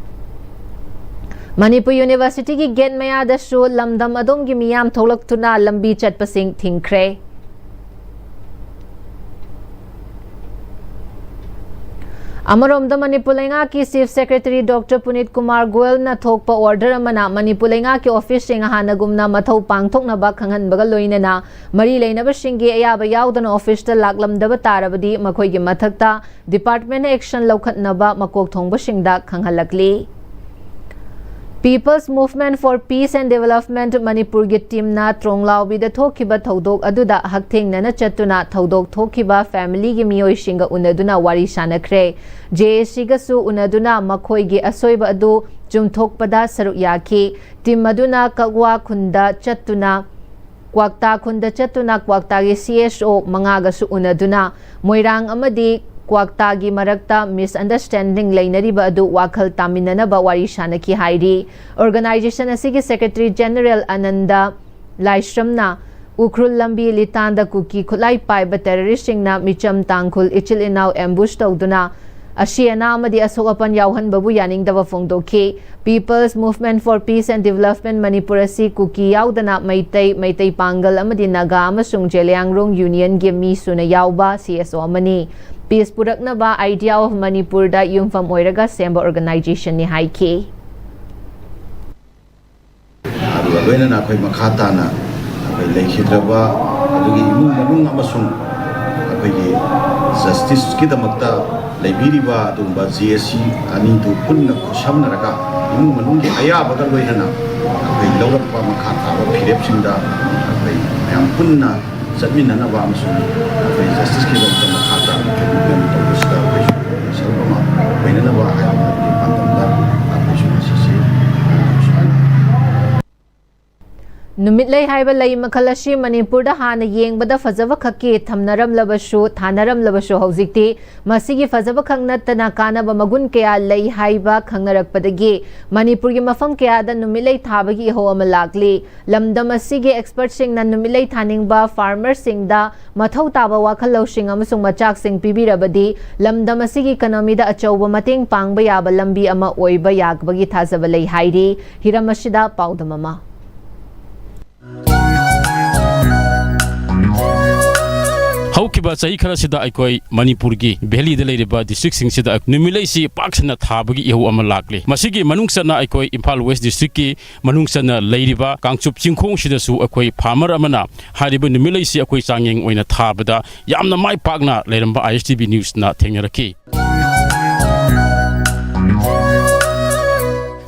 ꯃꯅꯤꯄꯨꯔ ꯌꯨꯅꯤꯚꯔꯁꯤꯇꯤꯒꯤ gate ꯃꯌꯥꯗꯁꯨ ꯂꯝꯗꯝ ꯑꯗꯣꯝꯒꯤ ꯃꯤꯌꯥꯝ ꯊꯣꯛꯂꯛꯇꯨꯅ ꯂꯝꯕꯤ ꯆꯠꯄꯁꯤꯡ ꯊꯤꯡꯈ꯭ꯔꯦ꯫ ꯑꯃꯔꯣꯝꯗ, ꯃꯅꯤꯄꯨꯔ ꯂꯩꯉꯥꯛꯀꯤ Chief Secretary Doctor ꯄꯨꯅꯤꯠ ꯀꯨꯃꯥꯔ ꯒꯣꯌꯜꯅ ꯊꯣꯛꯄ order ꯑꯃꯅ ꯃꯅꯤꯄꯨꯔ ꯂꯩꯉꯥꯛꯀꯤ officeꯁꯤꯡ ꯍꯥꯟꯅꯒꯨꯝꯅ ꯃꯊꯧ ꯄꯥꯡꯊꯣꯛꯅꯕ ꯈꯪꯍꯟꯕꯒ ꯂꯣꯏꯅꯅ ꯃꯔꯤ ꯂꯩꯅꯕꯁꯤꯡꯒꯤ ꯑꯌꯥꯕ ꯌꯥꯎꯗꯅ officeꯇ ꯂꯥꯛꯂꯝꯗꯕ ꯇꯥꯔꯕꯗꯤ ꯃꯈꯣꯏꯒꯤ ꯃꯊꯛꯇ departmentꯅ action ꯂꯧꯈꯠꯅꯕ ꯃꯀꯣꯛ ꯊꯣꯡꯕꯁꯤꯡꯗ ꯈꯪꯍꯜꯂꯛꯂꯤ꯫ People's Movement for Peace and Development ꯃꯅꯤꯄꯨꯔꯒꯤ teamꯅ ꯇ꯭ꯔꯣꯡꯂꯥꯎꯕꯤꯗ ꯊꯣꯛꯈꯤꯕ ꯊꯧꯗꯣꯛ ꯑꯗꯨꯗ ꯍꯛꯊꯦꯡꯅꯅ ꯆꯠꯇꯨꯅ ꯊꯧꯗꯣꯛ ꯊꯣꯛꯈꯤꯕ familyꯒꯤ ꯃꯤꯑꯣꯏꯁꯤꯡꯒ ꯎꯅꯗꯨꯅ ꯋꯥꯔꯤ ꯁꯥꯅꯈ꯭ꯔꯦ꯫ JACꯒꯁꯨ ꯎꯅꯗꯨꯅ ꯃꯈꯣꯏꯒꯤ ꯑꯁꯣꯏꯕ ꯑꯗꯨ ꯆꯨꯝꯊꯣꯛꯄꯗ ꯁꯔꯨꯛ ꯌꯥꯈꯤ꯫ Team ꯑꯗꯨꯅ ꯀꯛꯋꯥ ꯈꯨꯟꯗ ꯆꯠꯇꯨꯅ ꯀ꯭ꯋꯥꯛꯇꯥ ꯈꯨꯟꯗ ꯆꯠꯇꯨꯅ ꯀ꯭ꯋꯥꯛꯇꯥꯒꯤ CSO ꯃꯉꯥꯒꯁꯨ ꯎꯅꯗꯨꯅ ꯃꯣꯏꯔꯥꯡ ꯑꯃꯗꯤ ꯀ꯭ꯋꯥꯛꯇꯥꯒꯤ ꯃꯔꯛꯇ misunderstanding ꯂꯩꯅꯔꯤꯕ ꯑꯗꯨ ꯋꯥꯈꯜ ꯇꯥꯃꯤꯟꯅꯅꯕ ꯋꯥꯔꯤ ꯁꯥꯅꯈꯤ ꯍꯥꯏꯔꯤ꯫ Organisation ꯑꯁꯤꯒꯤ Secretary General ꯑꯅꯟꯗ ꯂꯥꯏꯁ꯭ꯔꯝꯅ ꯎꯈ꯭ꯔꯨꯜ ꯂꯝꯕꯤ ꯂꯤꯇꯥꯟꯗ ꯀꯨꯀꯤ ꯈꯨꯠꯂꯥꯏ ꯄꯥꯏꯕ terroristꯁꯤꯡꯅ ꯃꯤꯆꯝ ꯇꯥꯡꯈꯨꯜ ꯏꯆꯤꯜ ꯏꯅꯥꯎ ambush ꯇꯧꯗꯨꯅ ꯑꯁꯤ ꯑꯅꯥ ꯑꯃꯗꯤ ꯑꯁꯣꯛ ꯑꯄꯟ ꯌꯥꯎꯍꯟꯕꯕꯨ ꯌꯥꯅꯤꯡꯗꯕ ꯐꯣꯡꯗꯣꯛꯈꯤ꯫ People's Movement for Peace and Development Manipur ꯑꯁꯤ ꯀꯨꯀꯤ ꯌꯥꯎꯗꯅ ꯃꯩꯇꯩ, ꯃꯩꯇꯩ ꯄꯥꯡꯒꯜ ꯑꯃꯗꯤ ꯅꯥꯒꯥ ꯑꯃꯁꯨꯡ ꯖꯦꯂꯤꯌꯥꯡꯔꯣꯡ Unionꯒꯤ ꯃꯤ ꯁꯨꯅ ꯌꯥꯎꯕ CSO ꯑꯃꯅꯤ꯫ Peace ꯄꯨꯔꯛꯅꯕ Idea of ꯃꯅꯤꯄꯨꯔꯗ ꯌꯨꯝꯐꯝ ꯑꯣꯏꯔꯒ ꯁꯦꯝꯕ organisationꯅꯤ ꯍꯥꯏꯈꯤ꯫ ꯑꯗꯨꯒ ꯂꯣꯏꯅꯅ ꯑꯩꯈꯣꯏ ꯃꯈꯥ ꯇꯥꯅ ꯑꯩꯈꯣꯏ ꯂꯩꯈꯤꯗ꯭ꯔꯕ ꯑꯗꯨꯒꯤ ꯏꯃꯨꯡ ꯃꯅꯨꯡ ꯑꯃꯁꯨꯡ ꯑꯩꯈꯣꯏꯒꯤ justiceꯀꯤꯗꯃꯛꯇ ꯂꯩꯕꯤꯔꯤꯕ ꯑꯗꯨꯒꯨꯝꯕ JAC ꯑꯅꯤꯗꯨ ꯄꯨꯟꯅ ꯈꯨꯠꯁꯝꯅꯔꯒ ꯏꯃꯨꯡ ꯃꯅꯨꯡꯒꯤ ꯑꯌꯥꯕꯒ ꯂꯣꯏꯅꯅ ꯑꯩꯈꯣꯏ ꯂꯧꯔꯛꯄ ꯃꯈꯥ ꯇꯥꯕ ꯐꯤꯔꯦꯞꯁꯤꯡꯗ ꯑꯩꯈꯣꯏ ꯃꯌꯥꯝ ꯄꯨꯟꯅ ꯆꯠꯃꯤꯟꯅꯅꯕ ꯑꯃꯁꯨꯡ ꯑꯩꯈꯣꯏ justiceꯀꯤꯗꯃꯛꯇ ꯃꯈꯥ ꯇꯥꯅ commitment ꯇꯧꯕꯁꯤꯗ ꯑꯩꯈꯣꯏꯁꯨ ꯁꯔꯨꯛ ꯑꯃ ꯑꯣꯏꯅꯅꯕ ꯍꯥꯏꯕꯒꯤ ꯄꯥꯟꯗꯝꯗ ꯑꯩꯈꯣꯏꯁꯨ ꯉꯁꯤꯁꯤ, ꯑ, ꯁꯨꯃꯥꯏꯅ ꯅꯨꯃꯤꯠꯂꯩ ꯍꯥꯏꯕ ꯂꯩ ꯃꯈꯜ ꯑꯁꯤ ꯃꯅꯤꯄꯨꯔꯗ ꯍꯥꯟꯅ ꯌꯦꯡꯕꯗ ꯐꯖꯕ ꯈꯛꯀꯤ ꯊꯝꯅꯔꯝꯂꯕꯁꯨ, ꯊꯥꯅꯔꯝꯂꯕꯁꯨ, ꯍꯧꯖꯤꯛꯇꯤ ꯃꯁꯤꯒꯤ ꯐꯖꯕ ꯈꯛ ꯅꯠꯇꯅ ꯀꯥꯟꯅꯕ ꯃꯒꯨꯟ ꯀꯌꯥ ꯂꯩ ꯍꯥꯏꯕ ꯈꯪꯅꯔꯛꯄꯗꯒꯤ ꯃꯅꯤꯄꯨꯔꯒꯤ ꯃꯐꯝ ꯀꯌꯥꯗ ꯅꯨꯃꯤꯠꯂꯩ ꯊꯥꯕꯒꯤ ꯏꯍꯧ ꯑꯃ ꯂꯥꯛꯂꯤ꯫ ꯂꯝꯗꯝ ꯑꯁꯤꯒꯤ ꯑꯦꯛꯁꯄꯔꯠꯁꯤꯡꯅ ꯅꯨꯃꯤꯠꯂꯩ ꯊꯥꯅꯤꯡꯕ ꯐꯥꯔꯃꯔꯁꯤꯡꯗ ꯃꯊꯧ ꯇꯥꯕ ꯋꯥꯈꯜ ꯂꯧꯁꯤꯡ ꯑꯃꯁꯨꯡ ꯃꯆꯥꯛꯁꯤꯡ ꯄꯤꯕꯤꯔꯕꯗꯤ ꯂꯝꯗꯝ ꯑꯁꯤꯒꯤ ꯏꯀꯣꯅꯣꯃꯤꯗ ꯑꯆꯧꯕ ꯃꯇꯦꯡ ꯄꯥꯡꯕ ꯌꯥꯕ ꯂꯝꯕꯤ ꯑꯃ ꯑꯣꯏꯕ ꯌꯥꯕꯒꯤ ꯊꯥꯖꯕ ꯂꯩ ꯍꯥꯏꯔꯤ꯫ ꯍꯤꯔꯝ ꯑꯁꯤꯗ ꯄꯥꯎꯗꯝ ꯑꯃ꯫ ꯍꯧꯈꯤꯕ ꯆꯍꯤ ꯈꯔꯁꯤꯗ ꯑꯩꯈꯣꯏ ꯃꯅꯤꯄꯨꯔꯒꯤ ꯚꯦꯂꯤꯗ ꯂꯩꯔꯤꯕ ꯗꯤꯁꯇ꯭ꯔꯤꯛꯁꯤꯡꯁꯤꯗ ꯅꯨꯃꯤꯠꯂꯩꯁꯤ ꯄꯥꯛ ꯁꯟꯅ ꯊꯥꯕꯒꯤ ꯏꯍꯧ ꯑꯃ ꯂꯥꯛꯂꯤ꯫ ꯃꯁꯤꯒꯤ ꯃꯅꯨꯡ ꯆꯟꯅ ꯑꯩꯈꯣꯏ ꯏꯝꯐꯥꯜ ꯋꯦꯁ ꯗꯤꯁꯇ꯭ꯔꯤꯛꯀꯤ ꯃꯅꯨꯡ ꯆꯟꯅ ꯂꯩꯔꯤꯕ ꯀꯥꯡꯆꯨꯞ ꯆꯤꯡꯈꯣꯡꯁꯤꯗꯁꯨ ꯑꯩꯈꯣꯏ ꯐꯥꯔꯃꯔ ꯑꯃꯅ ꯍꯥꯏꯔꯤꯕ ꯅꯨꯃꯤꯠꯂꯩꯁꯤ ꯑꯩꯈꯣꯏ ꯆꯥꯡꯌꯦꯡ ꯑꯣꯏꯅ ꯊꯥꯕꯗ ꯌꯥꯝꯅ ꯃꯥꯏ ꯄꯥꯛꯅ ꯂꯩꯔꯝꯕ ꯑꯥꯏ ꯑꯦꯁ ꯇꯤ ꯚꯤ ꯅ꯭ꯌꯨꯁꯅ ꯊꯦꯡꯅꯔꯛꯈꯤ꯫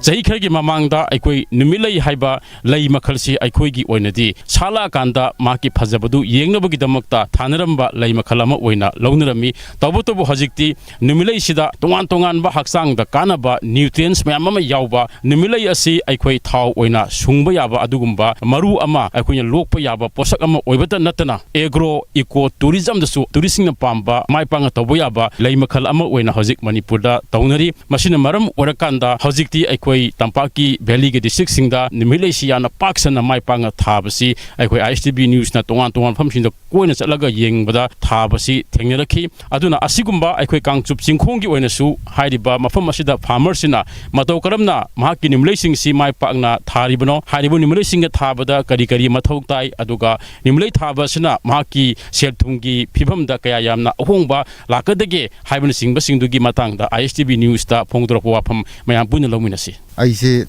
ꯆꯍꯤ ꯈꯔꯒꯤ ꯃꯃꯥꯡꯗ ꯑꯩꯈꯣꯏ ꯅꯨꯃꯤꯠꯂꯩ ꯍꯥꯏꯕ ꯂꯩ ꯃꯈꯜꯁꯤ ꯑꯩꯈꯣꯏꯒꯤ ꯑꯣꯏꯅꯗꯤ ꯁꯥꯠꯂꯛꯑꯀꯥꯟꯗ ꯃꯍꯥꯛꯀꯤ ꯐꯖꯕꯗꯨ ꯌꯦꯡꯅꯕꯒꯤꯗꯃꯛꯇ ꯊꯥꯅꯔꯝꯕ ꯂꯩ ꯃꯈꯜ ꯑꯃ ꯑꯣꯏꯅ ꯂꯧꯅꯔꯝꯃꯤ꯫ ꯇꯧꯕꯇꯕꯨ ꯍꯧꯖꯤꯛꯇꯤ ꯅꯨꯃꯤꯠꯂꯩꯁꯤꯗ ꯇꯣꯉꯥꯟ ꯇꯣꯉꯥꯟꯕ ꯍꯛꯆꯥꯡꯗ ꯀꯥꯟꯅꯕ ꯅ꯭ꯌꯨꯇ꯭ꯔꯤꯌꯦꯟꯁ ꯃꯌꯥꯝ ꯑꯃ ꯌꯥꯎꯕ ꯅꯨꯃꯤꯠꯂꯩ ꯑꯁꯤ ꯑꯩꯈꯣꯏ ꯊꯥꯎ ꯑꯣꯏꯅ ꯁꯨꯡꯕ ꯌꯥꯕ ꯑꯗꯨꯒꯨꯝꯕ ꯃꯔꯨ ꯑꯃ ꯑꯩꯈꯣꯏꯅ ꯂꯣꯛꯄ ꯌꯥꯕ ꯄꯣꯠꯁꯛ ꯑꯃ ꯑꯣꯏꯕꯇ ꯅꯠꯇꯅ ꯑꯦꯒ꯭ꯔꯣ ꯏꯀꯣ ꯇꯨꯔꯤꯖꯝꯗꯁꯨ ꯇꯨꯔꯤꯁꯁꯤꯡꯅ ꯄꯥꯝꯕ ꯃꯥꯏ ꯄꯥꯛꯅ ꯇꯧꯕ ꯌꯥꯕ ꯂꯩ ꯃꯈꯜ ꯑꯃ ꯑꯣꯏꯅ ꯍꯧꯖꯤꯛ ꯃꯅꯤꯄꯨꯔꯗ ꯇꯧꯅꯔꯤ꯫ ꯃꯁꯤꯅ ꯃꯔꯝ ꯑꯣꯏꯔꯀꯥꯟꯗ ꯍꯧꯖꯤꯛꯇꯤ ꯑꯩꯈꯣꯏ ꯇꯝꯄꯥꯛꯀꯤ ꯚꯦꯂꯤꯒꯤ ꯗꯤꯁꯇ꯭ꯔꯤꯛꯁꯤꯡꯗ ꯅꯨꯃꯤꯠꯂꯩꯁꯤ ꯌꯥꯝꯅ ꯄꯥꯛ ꯁꯟꯅ ꯃꯥꯏ ꯄꯥꯛꯅ ꯊꯥꯕꯁꯤ ꯑꯩꯈꯣꯏ ꯑꯥꯏ ꯑꯦꯁ ꯇꯤ ꯚꯤ ꯅ꯭ꯌꯨꯁꯅ ꯇꯣꯉꯥꯟ ꯇꯣꯉꯥꯟꯕ ꯃꯐꯝꯁꯤꯡꯗ ꯀꯣꯏꯅ ꯆꯠꯂꯒ ꯌꯦꯡꯕꯗ ꯊꯥꯕꯁꯤ ꯊꯦꯡꯅꯔꯛꯈꯤ꯫ ꯑꯗꯨꯅ ꯑꯁꯤꯒꯨꯝꯕ ꯑꯩꯈꯣꯏ ꯀꯥꯡꯆꯨꯞ ꯆꯤꯡꯈꯣꯡꯒꯤ ꯑꯣꯏꯅꯁꯨ ꯍꯥꯏꯔꯤꯕ ꯃꯐꯝ ꯑꯁꯤꯗ ꯐꯥꯔꯃꯔꯁꯤꯅ ꯃꯇꯧ ꯀꯔꯝꯅ ꯃꯍꯥꯛꯀꯤ ꯅꯨꯃꯤꯠꯂꯩꯁꯤꯡꯁꯤ ꯃꯥꯏ ꯄꯥꯛꯅ ꯊꯥꯔꯤꯕꯅꯣ, ꯍꯥꯏꯔꯤꯕ ꯅꯨꯃꯤꯠꯂꯩꯁꯤꯡꯒ ꯊꯥꯕꯗ ꯀꯔꯤ ꯀꯔꯤ ꯃꯊꯧ ꯇꯥꯏ, ꯑꯗꯨꯒ ꯅꯨꯃꯤꯠꯂꯩ ꯊꯥꯕ ꯑꯁꯤꯅ ꯃꯍꯥꯛꯀꯤ ꯁꯦꯜ ꯊꯨꯝꯒꯤ ꯐꯤꯕꯝꯗ ꯀꯌꯥ ꯌꯥꯝꯅ ꯑꯍꯣꯡꯕ ꯂꯥꯛꯀꯗꯒꯦ ꯍꯥꯏꯕꯅꯆꯤꯡꯕꯁꯤꯡꯗꯨꯒꯤ ꯃꯇꯥꯡꯗ ꯑꯥꯏ ꯑꯦꯁ ꯇꯤ ꯚꯤ ꯅ꯭ꯌꯨꯁꯇ ꯐꯣꯡꯗꯣꯔꯛꯄ ꯋꯥꯐꯝ ꯃꯌꯥꯝ ꯄꯨꯟꯅ ꯂꯧꯃꯤꯟꯅꯁꯤ꯫ ꯑꯩꯁꯦ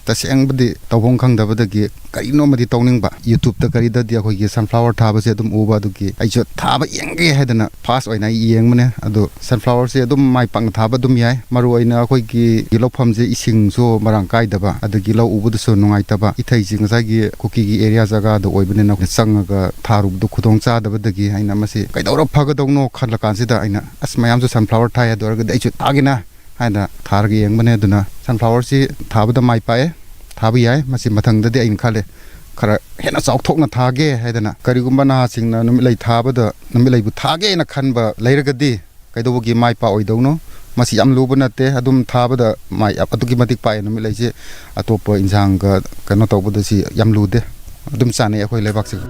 ꯇꯁꯦꯡꯕꯗꯤ ꯇꯧꯐꯝ ꯈꯪꯗꯕꯗꯒꯤ ꯀꯔꯤꯅꯣꯃꯗꯤ ꯇꯧꯅꯤꯡꯕ, ꯌꯨꯇ꯭ꯌꯨꯕꯇ ꯀꯔꯤꯗꯗꯤ ꯑꯩꯈꯣꯏꯒꯤ ꯁꯟꯐ꯭ꯂꯥꯋꯔ ꯊꯥꯕꯁꯦ ꯑꯗꯨꯝ ꯎꯕ, ꯑꯗꯨꯒꯤ ꯑꯩꯁꯨ ꯊꯥꯕ ꯌꯦꯡꯒꯦ ꯍꯥꯏꯗꯅ ꯐꯥꯔꯁ ꯑꯣꯏꯅ ꯑꯩ ꯌꯦꯡꯕꯅꯦ꯫ ꯑꯗꯣ ꯁꯟꯐ꯭ꯂꯥꯋꯔꯁꯦ ꯑꯗꯨꯝ ꯃꯥꯏ ꯄꯥꯛꯅ ꯊꯥꯕ ꯑꯗꯨꯝ ꯌꯥꯏ꯫ ꯃꯔꯨ ꯑꯣꯏꯅ ꯑꯩꯈꯣꯏꯒꯤ ꯂꯧꯐꯝꯁꯦ ꯏꯁꯤꯡꯁꯨ ꯃꯔꯥꯡ ꯀꯥꯏꯗꯕ, ꯑꯗꯒꯤ ꯂꯧ ꯎꯕꯗꯁꯨ ꯅꯨꯡꯉꯥꯏꯇꯕ, ꯏꯊꯩꯁꯤ ꯉꯁꯥꯏꯒꯤ ꯀꯨꯀꯤꯒꯤ ꯑꯦꯔꯤꯌꯥ ꯖꯒꯥꯗ ꯑꯣꯏꯕꯅꯤꯅ ꯆꯪꯉꯒ ꯊꯥꯔꯨꯕꯗꯨ ꯈꯨꯗꯣꯡ ꯆꯥꯗꯕꯗꯒꯤ ꯑꯩꯅ ꯃꯁꯤ ꯀꯩꯗꯧꯔ ꯐꯒꯗꯧꯅꯣ ꯈꯜꯂ ꯀꯥꯟꯁꯤꯗ ꯑꯩꯅ, "ꯑꯁ, ꯃꯌꯥꯝꯁꯨ ꯁꯟꯐ꯭ꯂꯥꯋꯔ ꯊꯥꯏ, ꯑꯗꯨ ꯑꯣꯏꯔꯒꯗꯤ ꯑꯩꯁꯨ ꯊꯥꯒꯦꯅ" ꯍꯥꯏꯅ ꯊꯥꯔꯒ ꯌꯦꯡꯕꯅꯦ꯫ ꯑꯗꯨꯅ ꯁꯟꯐ꯭ꯂꯥꯋꯔꯁꯤ ꯊꯥꯕꯗ ꯃꯥꯏ ꯄꯥꯛꯑꯦ, ꯊꯥꯕ ꯌꯥꯏ꯫ ꯃꯁꯤ ꯃꯊꯪꯗꯗꯤ ꯑꯩꯅ ꯈꯜꯂꯦ, ꯈꯔ ꯍꯦꯟꯅ ꯆꯥꯎꯊꯣꯛꯅ ꯊꯥꯒꯦ ꯍꯥꯏꯗꯅ, ꯀꯔꯤꯒꯨꯝꯕ ꯅꯍꯥꯁꯤꯡꯅ ꯅꯨꯃꯤꯠꯂꯩ ꯊꯥꯕꯗ, ꯅꯨꯃꯤꯠꯂꯩꯕꯨ ꯊꯥꯒꯦꯅ ꯈꯟꯕ ꯂꯩꯔꯒꯗꯤ, ꯀꯩꯗꯧꯕꯒꯤ ꯃꯥꯏ ꯄꯥꯛꯑꯣꯏꯗꯧꯅꯣ? ꯃꯁꯤ ꯌꯥꯝ ꯂꯨꯕ ꯅꯠꯇꯦ꯫ ꯑꯗꯨꯝ ꯊꯥꯕꯗ ꯃꯥꯏ ꯑꯗꯨꯛꯀꯤ ꯃꯇꯤꯛ ꯄꯥꯛꯑꯦ ꯅꯨꯃꯤꯠꯂꯩꯁꯦ꯫ ꯑꯇꯣꯞꯄ ꯏꯟꯁꯥꯡꯒ ꯀꯩꯅꯣ ꯇꯧꯕꯗ ꯁꯤ ꯌꯥꯝ ꯂꯨꯗꯦ꯫ ꯑꯗꯨꯝ ꯆꯥꯅꯩ ꯑꯩꯈꯣꯏ ꯂꯩꯕꯥꯛꯁꯤꯒ꯫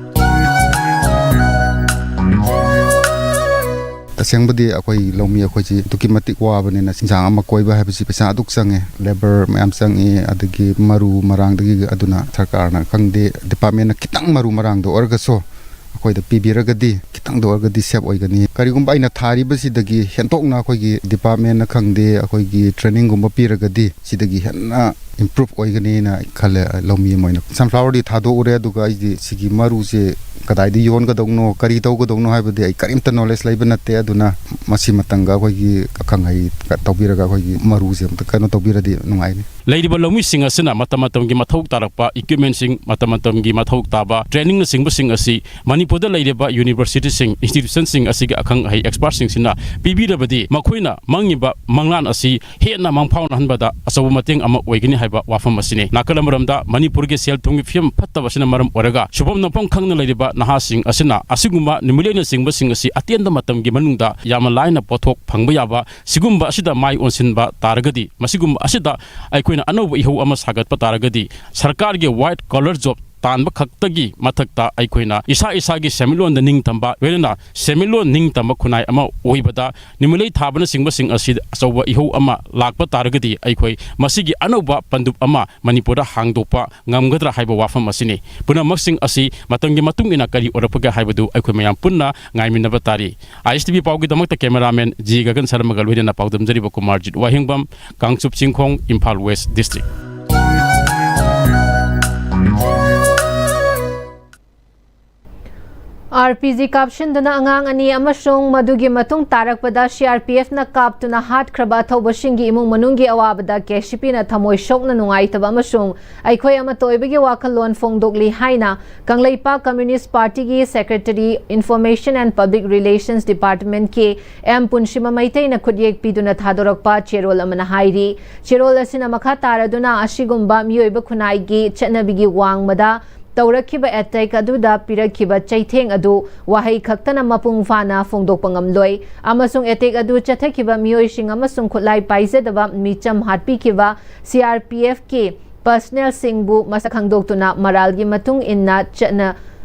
ꯇꯁꯦꯡꯕꯗꯤ ꯑꯩꯈꯣꯏ ꯂꯧꯃꯤ ꯑꯩꯈꯣꯏꯁꯤ ꯑꯗꯨꯛꯀꯤ ꯃꯇꯤꯛ ꯋꯥꯕꯅꯤꯅ, ꯏꯟꯁꯥꯡ ꯑꯃ ꯀꯣꯏꯕ ꯍꯥꯏꯕꯁꯤ ꯄꯩꯁꯥ ꯑꯗꯨꯛ ꯆꯪꯉꯦ, ꯂꯦꯕꯔ ꯃꯌꯥꯝ ꯆꯪꯉꯤ, ꯑꯗꯒꯤ ꯃꯔꯨ ꯃꯔꯥꯡꯗꯒꯤ꯫ ꯑꯗꯨꯅ ꯁꯔꯀꯥꯔꯅ ꯈꯪꯗꯦ, ꯗꯤꯄꯥꯔꯠꯃꯦꯟꯅ ꯈꯤꯇꯪ ꯃꯔꯨ ꯃꯔꯥꯡꯗ ꯑꯣꯏꯔꯒꯁꯨ ꯑꯩꯈꯣꯏꯗ ꯄꯤꯕꯤꯔꯒꯗꯤ ꯈꯤꯇꯪꯗ ꯑꯣꯏꯔꯒꯗꯤ ꯁꯦꯞ ꯑꯣꯏꯒꯅꯤ꯫ ꯀꯔꯤꯒꯨꯝꯕ ꯑꯩꯅ ꯊꯥꯔꯤꯕꯁꯤꯗꯒꯤ ꯍꯦꯟꯗꯣꯛꯅ ꯑꯩꯈꯣꯏꯒꯤ ꯗꯤꯄꯥꯔꯠꯃꯦꯟꯅ ꯈꯪꯗꯦ, ꯑꯩꯈꯣꯏꯒꯤ ꯇ꯭ꯔꯦꯅꯤꯡꯒꯨꯝꯕ ꯄꯤꯔꯒꯗꯤ ꯁꯤꯗꯒꯤ ꯍꯦꯟꯅ ꯏꯝꯄ꯭ꯔꯨꯞ ꯑꯣꯏꯒꯅꯤꯅ ꯈꯜꯂꯦ, ꯂꯧꯃꯤ ꯑꯃ ꯑꯣꯏꯅ꯫ ꯁꯟꯐ꯭ꯂꯥꯋꯔꯗꯤ ꯊꯥꯗꯣꯛꯎꯔꯦ, ꯑꯗꯨꯒ ꯑꯩꯗꯤ ꯁꯤꯒꯤ ꯃꯔꯨꯁꯦ ꯀꯗꯥꯏꯗ ꯌꯣꯟꯒꯗꯧꯅꯣ, ꯀꯔꯤ ꯇꯧꯒꯗꯧꯅꯣ ꯍꯥꯏꯕꯗꯤ ꯑꯩ ꯀꯔꯤꯝꯇ ꯅꯣꯂꯦꯖ ꯂꯩꯕ ꯅꯠꯇꯦ꯫ ꯑꯗꯨꯅ ꯃꯁꯤ ꯃꯇꯪꯒ ꯑꯩꯈꯣꯏꯒꯤ ꯑꯈꯪ ꯑꯍꯩ ꯇꯧꯕꯤꯔꯒ ꯑꯩꯈꯣꯏꯒꯤ ꯃꯔꯨꯁꯦ ꯑꯝꯇ ꯀꯩꯅꯣ ꯇꯧꯕꯤꯔꯗꯤ ꯅꯨꯡꯉꯥꯏꯅꯤ꯫ ꯂꯩꯔꯤꯕ ꯂꯧꯃꯤꯁꯤꯡ ꯑꯁꯤꯅ ꯃꯇꯝ ꯃꯇꯝꯒꯤ ꯃꯊꯧ ꯇꯥꯔꯛꯄ ꯏꯀ꯭ꯋꯤꯞꯃꯦꯟꯁꯤꯡ, ꯃꯇꯝ ꯃꯇꯝꯒꯤ ꯃꯊꯧ ꯇꯥꯕ ꯇ꯭ꯔꯦꯅꯤꯡꯅꯆꯤꯡꯕꯁꯤꯡ ꯑꯁꯤ ꯃꯅꯤꯄꯨꯔꯗ ꯂꯩꯔꯤꯕ ꯌꯨꯅꯤꯚꯔꯁꯤꯇꯤꯁꯤꯡ, ꯏꯟꯁꯇꯤꯇ꯭ꯌꯨꯁꯟꯁꯤꯡ ꯑꯁꯤꯒꯤ ꯑꯈꯪ ꯑꯍꯩ ꯑꯦꯛꯁꯄꯔꯠꯁꯤꯡꯁꯤꯅ ꯄꯤꯕꯤꯔꯕꯗꯤ, ꯃꯈꯣꯏꯅ ꯃꯪꯉꯤꯕ ꯃꯪꯂꯥꯟ ꯑꯁꯤ ꯍꯦꯟꯅ ꯃꯪ ꯐꯥꯎꯅꯍꯟꯕꯗ ꯑꯆꯧꯕ ꯃꯇꯦꯡ ꯑꯃ ꯑꯣꯏꯒꯅꯤ ꯍꯥꯏꯕ ꯋꯥꯐꯝ ꯑꯁꯤꯅꯤ꯫ ꯅꯥꯀꯜ ꯑꯃꯔꯣꯝꯗ, ꯃꯅꯤꯄꯨꯔꯒꯤ ꯁꯦꯜ ꯊꯨꯝꯒꯤ ꯐꯤꯕꯝ ꯐꯠꯇꯕ ꯑꯁꯤꯅ ꯃꯔꯝ ꯑꯣꯏꯔꯒ ꯁꯨꯐꯝ ꯅꯣꯝꯐꯝ ꯈꯪꯗꯅ ꯂꯩꯔꯤꯕ ꯅꯍꯥꯁꯤꯡ ꯑꯁꯤꯅ ꯑꯁꯤꯒꯨꯝꯕ ꯅꯨꯃꯤꯠꯂꯩꯅꯆꯤꯡꯕꯁꯤꯡ ꯑꯁꯤ ꯑꯇꯦꯟꯕ ꯃꯇꯝꯒꯤ ꯃꯅꯨꯡꯗ ꯌꯥꯝꯅ ꯂꯥꯏꯅ ꯄꯣꯠꯊꯣꯛ ꯐꯪꯕ ꯌꯥꯕ ꯁꯤꯒꯨꯝꯕ ꯑꯁꯤꯗ ꯃꯥꯏ ꯑꯣꯟꯁꯤꯟꯕ ꯇꯥꯔꯒꯗꯤ, ꯃꯁꯤꯒꯨꯝꯕ ꯑꯁꯤꯗ ꯑꯩꯈꯣꯏꯅ ꯑꯅꯧꯕ ꯏꯍꯧ ꯑꯃ ꯁꯥꯒꯠꯄ ꯇꯥꯔꯒꯗꯤ, ꯁꯔꯀꯥꯔꯒꯤ ꯋꯥꯏꯠ ꯀꯣꯂꯔ ꯖꯣꯕ ꯇꯥꯟꯕ ꯈꯛꯇꯒꯤ ꯃꯊꯛꯇ ꯑꯩꯈꯣꯏꯅ ꯏꯁꯥ ꯏꯁꯥꯒꯤ ꯁꯦꯟꯃꯤꯠꯂꯣꯟꯗ ꯅꯤꯡꯇꯝꯕ, ꯂꯣꯏꯅꯅ ꯁꯦꯟꯃꯤꯠꯂꯣꯟ ꯅꯤꯡꯇꯝꯕ ꯈꯨꯟꯅꯥꯏ ꯑꯃ ꯑꯣꯏꯕꯗ ꯅꯨꯃꯤꯠꯂꯩ ꯊꯥꯕꯅꯆꯤꯡꯕꯁꯤꯡ ꯑꯁꯤ ꯑꯆꯧꯕ ꯏꯍꯧ ꯑꯃ ꯂꯥꯛꯄ ꯇꯥꯔꯒꯗꯤ, ꯑꯩꯈꯣꯏ ꯃꯁꯤꯒꯤ ꯑꯅꯧꯕ ꯄꯟꯗꯨꯞ ꯑꯃ ꯃꯅꯤꯄꯨꯔꯗ ꯍꯥꯡꯗꯣꯛꯄ ꯉꯝꯒꯗ꯭ꯔꯥ ꯍꯥꯏꯕ ꯋꯥꯐꯝ ꯑꯁꯤꯅꯤ꯫ ꯄꯨꯝꯅꯃꯛꯁꯤꯡ ꯑꯁꯤ ꯃꯇꯝꯒꯤ ꯃꯇꯨꯡ ꯏꯟꯅ ꯀꯔꯤ ꯑꯣꯏꯔꯛꯄꯒꯦ ꯍꯥꯏꯕꯗꯨ ꯑꯩꯈꯣꯏ ꯃꯌꯥꯝ ꯄꯨꯟꯅ ꯉꯥꯏꯃꯤꯟꯅꯕ ꯇꯥꯔꯤ꯫ ꯑꯥꯏ ꯑꯦꯁ ꯇꯤ ꯚꯤ ꯄꯥꯎꯒꯤꯗꯃꯛꯇ ꯀꯦꯃꯦꯔꯥꯃꯦꯟ ꯖꯤ ꯒꯒꯟ ꯁꯔꯃꯒ ꯂꯣꯏꯅꯅ ꯄꯥꯎꯗꯝꯖꯔꯤꯕ Kumarjit Wahengbam, Kangchup Chingkhong, Imphal west district. R P G ꯀꯥꯞꯁꯤꯟꯗꯨꯅ ꯑꯉꯥꯡ ꯑꯅꯤ ꯑꯃꯁꯨꯡ ꯃꯗꯨꯒꯤ ꯃꯇꯨꯡ ꯇꯥꯔꯛꯄꯗ ꯁꯤ ꯑꯥꯔ ꯄꯤ ꯑꯦꯐꯅ ꯀꯥꯞꯇꯨꯅ ꯍꯥꯠꯈ꯭ꯔꯕ ꯑꯊꯧꯕꯁꯤꯡꯒꯤ ꯏꯃꯨꯡ ꯃꯅꯨꯡꯒꯤ ꯑꯋꯥꯕꯗ ꯀꯦ ꯁꯤ ꯄꯤꯅ ꯊꯃꯣꯏ ꯁꯣꯛꯅ ꯅꯨꯡꯉꯥꯏꯇꯕ ꯑꯃꯁꯨꯡ ꯑꯩꯈꯣꯏ ꯑꯃꯠꯇ ꯑꯣꯏꯕꯒꯤ ꯋꯥꯈꯜꯂꯣꯟ ꯐꯣꯡꯗꯣꯛꯂꯤ ꯍꯥꯏꯅ ꯀꯪꯂꯩꯄꯥꯛ ꯀꯝꯃ꯭ꯌꯨꯅꯤꯁ꯭ꯠ ꯄꯥꯔꯇꯤꯒꯤ secretary, information and public relations ꯗꯤꯄꯥꯔꯠꯃꯦꯟꯠꯀꯤ ꯑꯦꯝ ꯄꯨꯟꯁꯤꯃ ꯃꯩꯇꯩꯅ ꯈꯨꯠꯌꯦꯛ ꯄꯤꯗꯨꯅ ꯊꯥꯗꯣꯔꯛꯄ ꯆꯦꯔꯣꯜ ꯑꯃꯅ ꯍꯥꯏꯔꯤ꯫ ꯆꯦꯔꯣꯜ ꯑꯁꯤꯅ ꯃꯈꯥ ꯇꯥꯔꯗꯨꯅ ꯑꯁꯤꯒꯨꯝꯕ ꯃꯤꯑꯣꯏꯕ ꯈꯨꯟꯅꯥꯏꯒꯤ ꯆꯠꯅꯕꯤꯒꯤ ꯋꯥꯡꯃꯗ ꯇꯧꯔꯛꯈꯤꯕ ꯑꯦꯇꯦꯛ ꯑꯗꯨꯗ ꯄꯤꯔꯛꯈꯤꯕ ꯆꯩꯊꯦꯡ ꯑꯗꯨ ꯋꯥꯍꯩ ꯈꯛꯇꯅ ꯃꯄꯨꯡ ꯐꯥꯅ ꯐꯣꯡꯗꯣꯛꯄ ꯉꯝꯂꯣꯏ, ꯑꯃꯁꯨꯡ ꯑꯦꯇꯦꯛ ꯑꯗꯨ ꯆꯠꯊꯈꯤꯕ ꯃꯤꯑꯣꯏꯁꯤꯡ ꯑꯃꯁꯨꯡ ꯈꯨꯠꯂꯥꯏ ꯄꯥꯏꯖꯗꯕ ꯃꯤꯆꯝ ꯍꯥꯠꯄꯤꯈꯤꯕ ꯁꯤ ꯑꯥꯔ ꯄꯤ ꯑꯦꯐꯀꯤ ꯄꯔꯁꯅꯦꯜꯁꯤꯡꯕꯨ ꯃꯁꯛ ꯈꯪꯗꯣꯛꯇꯨꯅ ꯃꯔꯥꯜꯒꯤ ꯃꯇꯨꯡ ꯏꯟꯅ ꯆꯠꯅ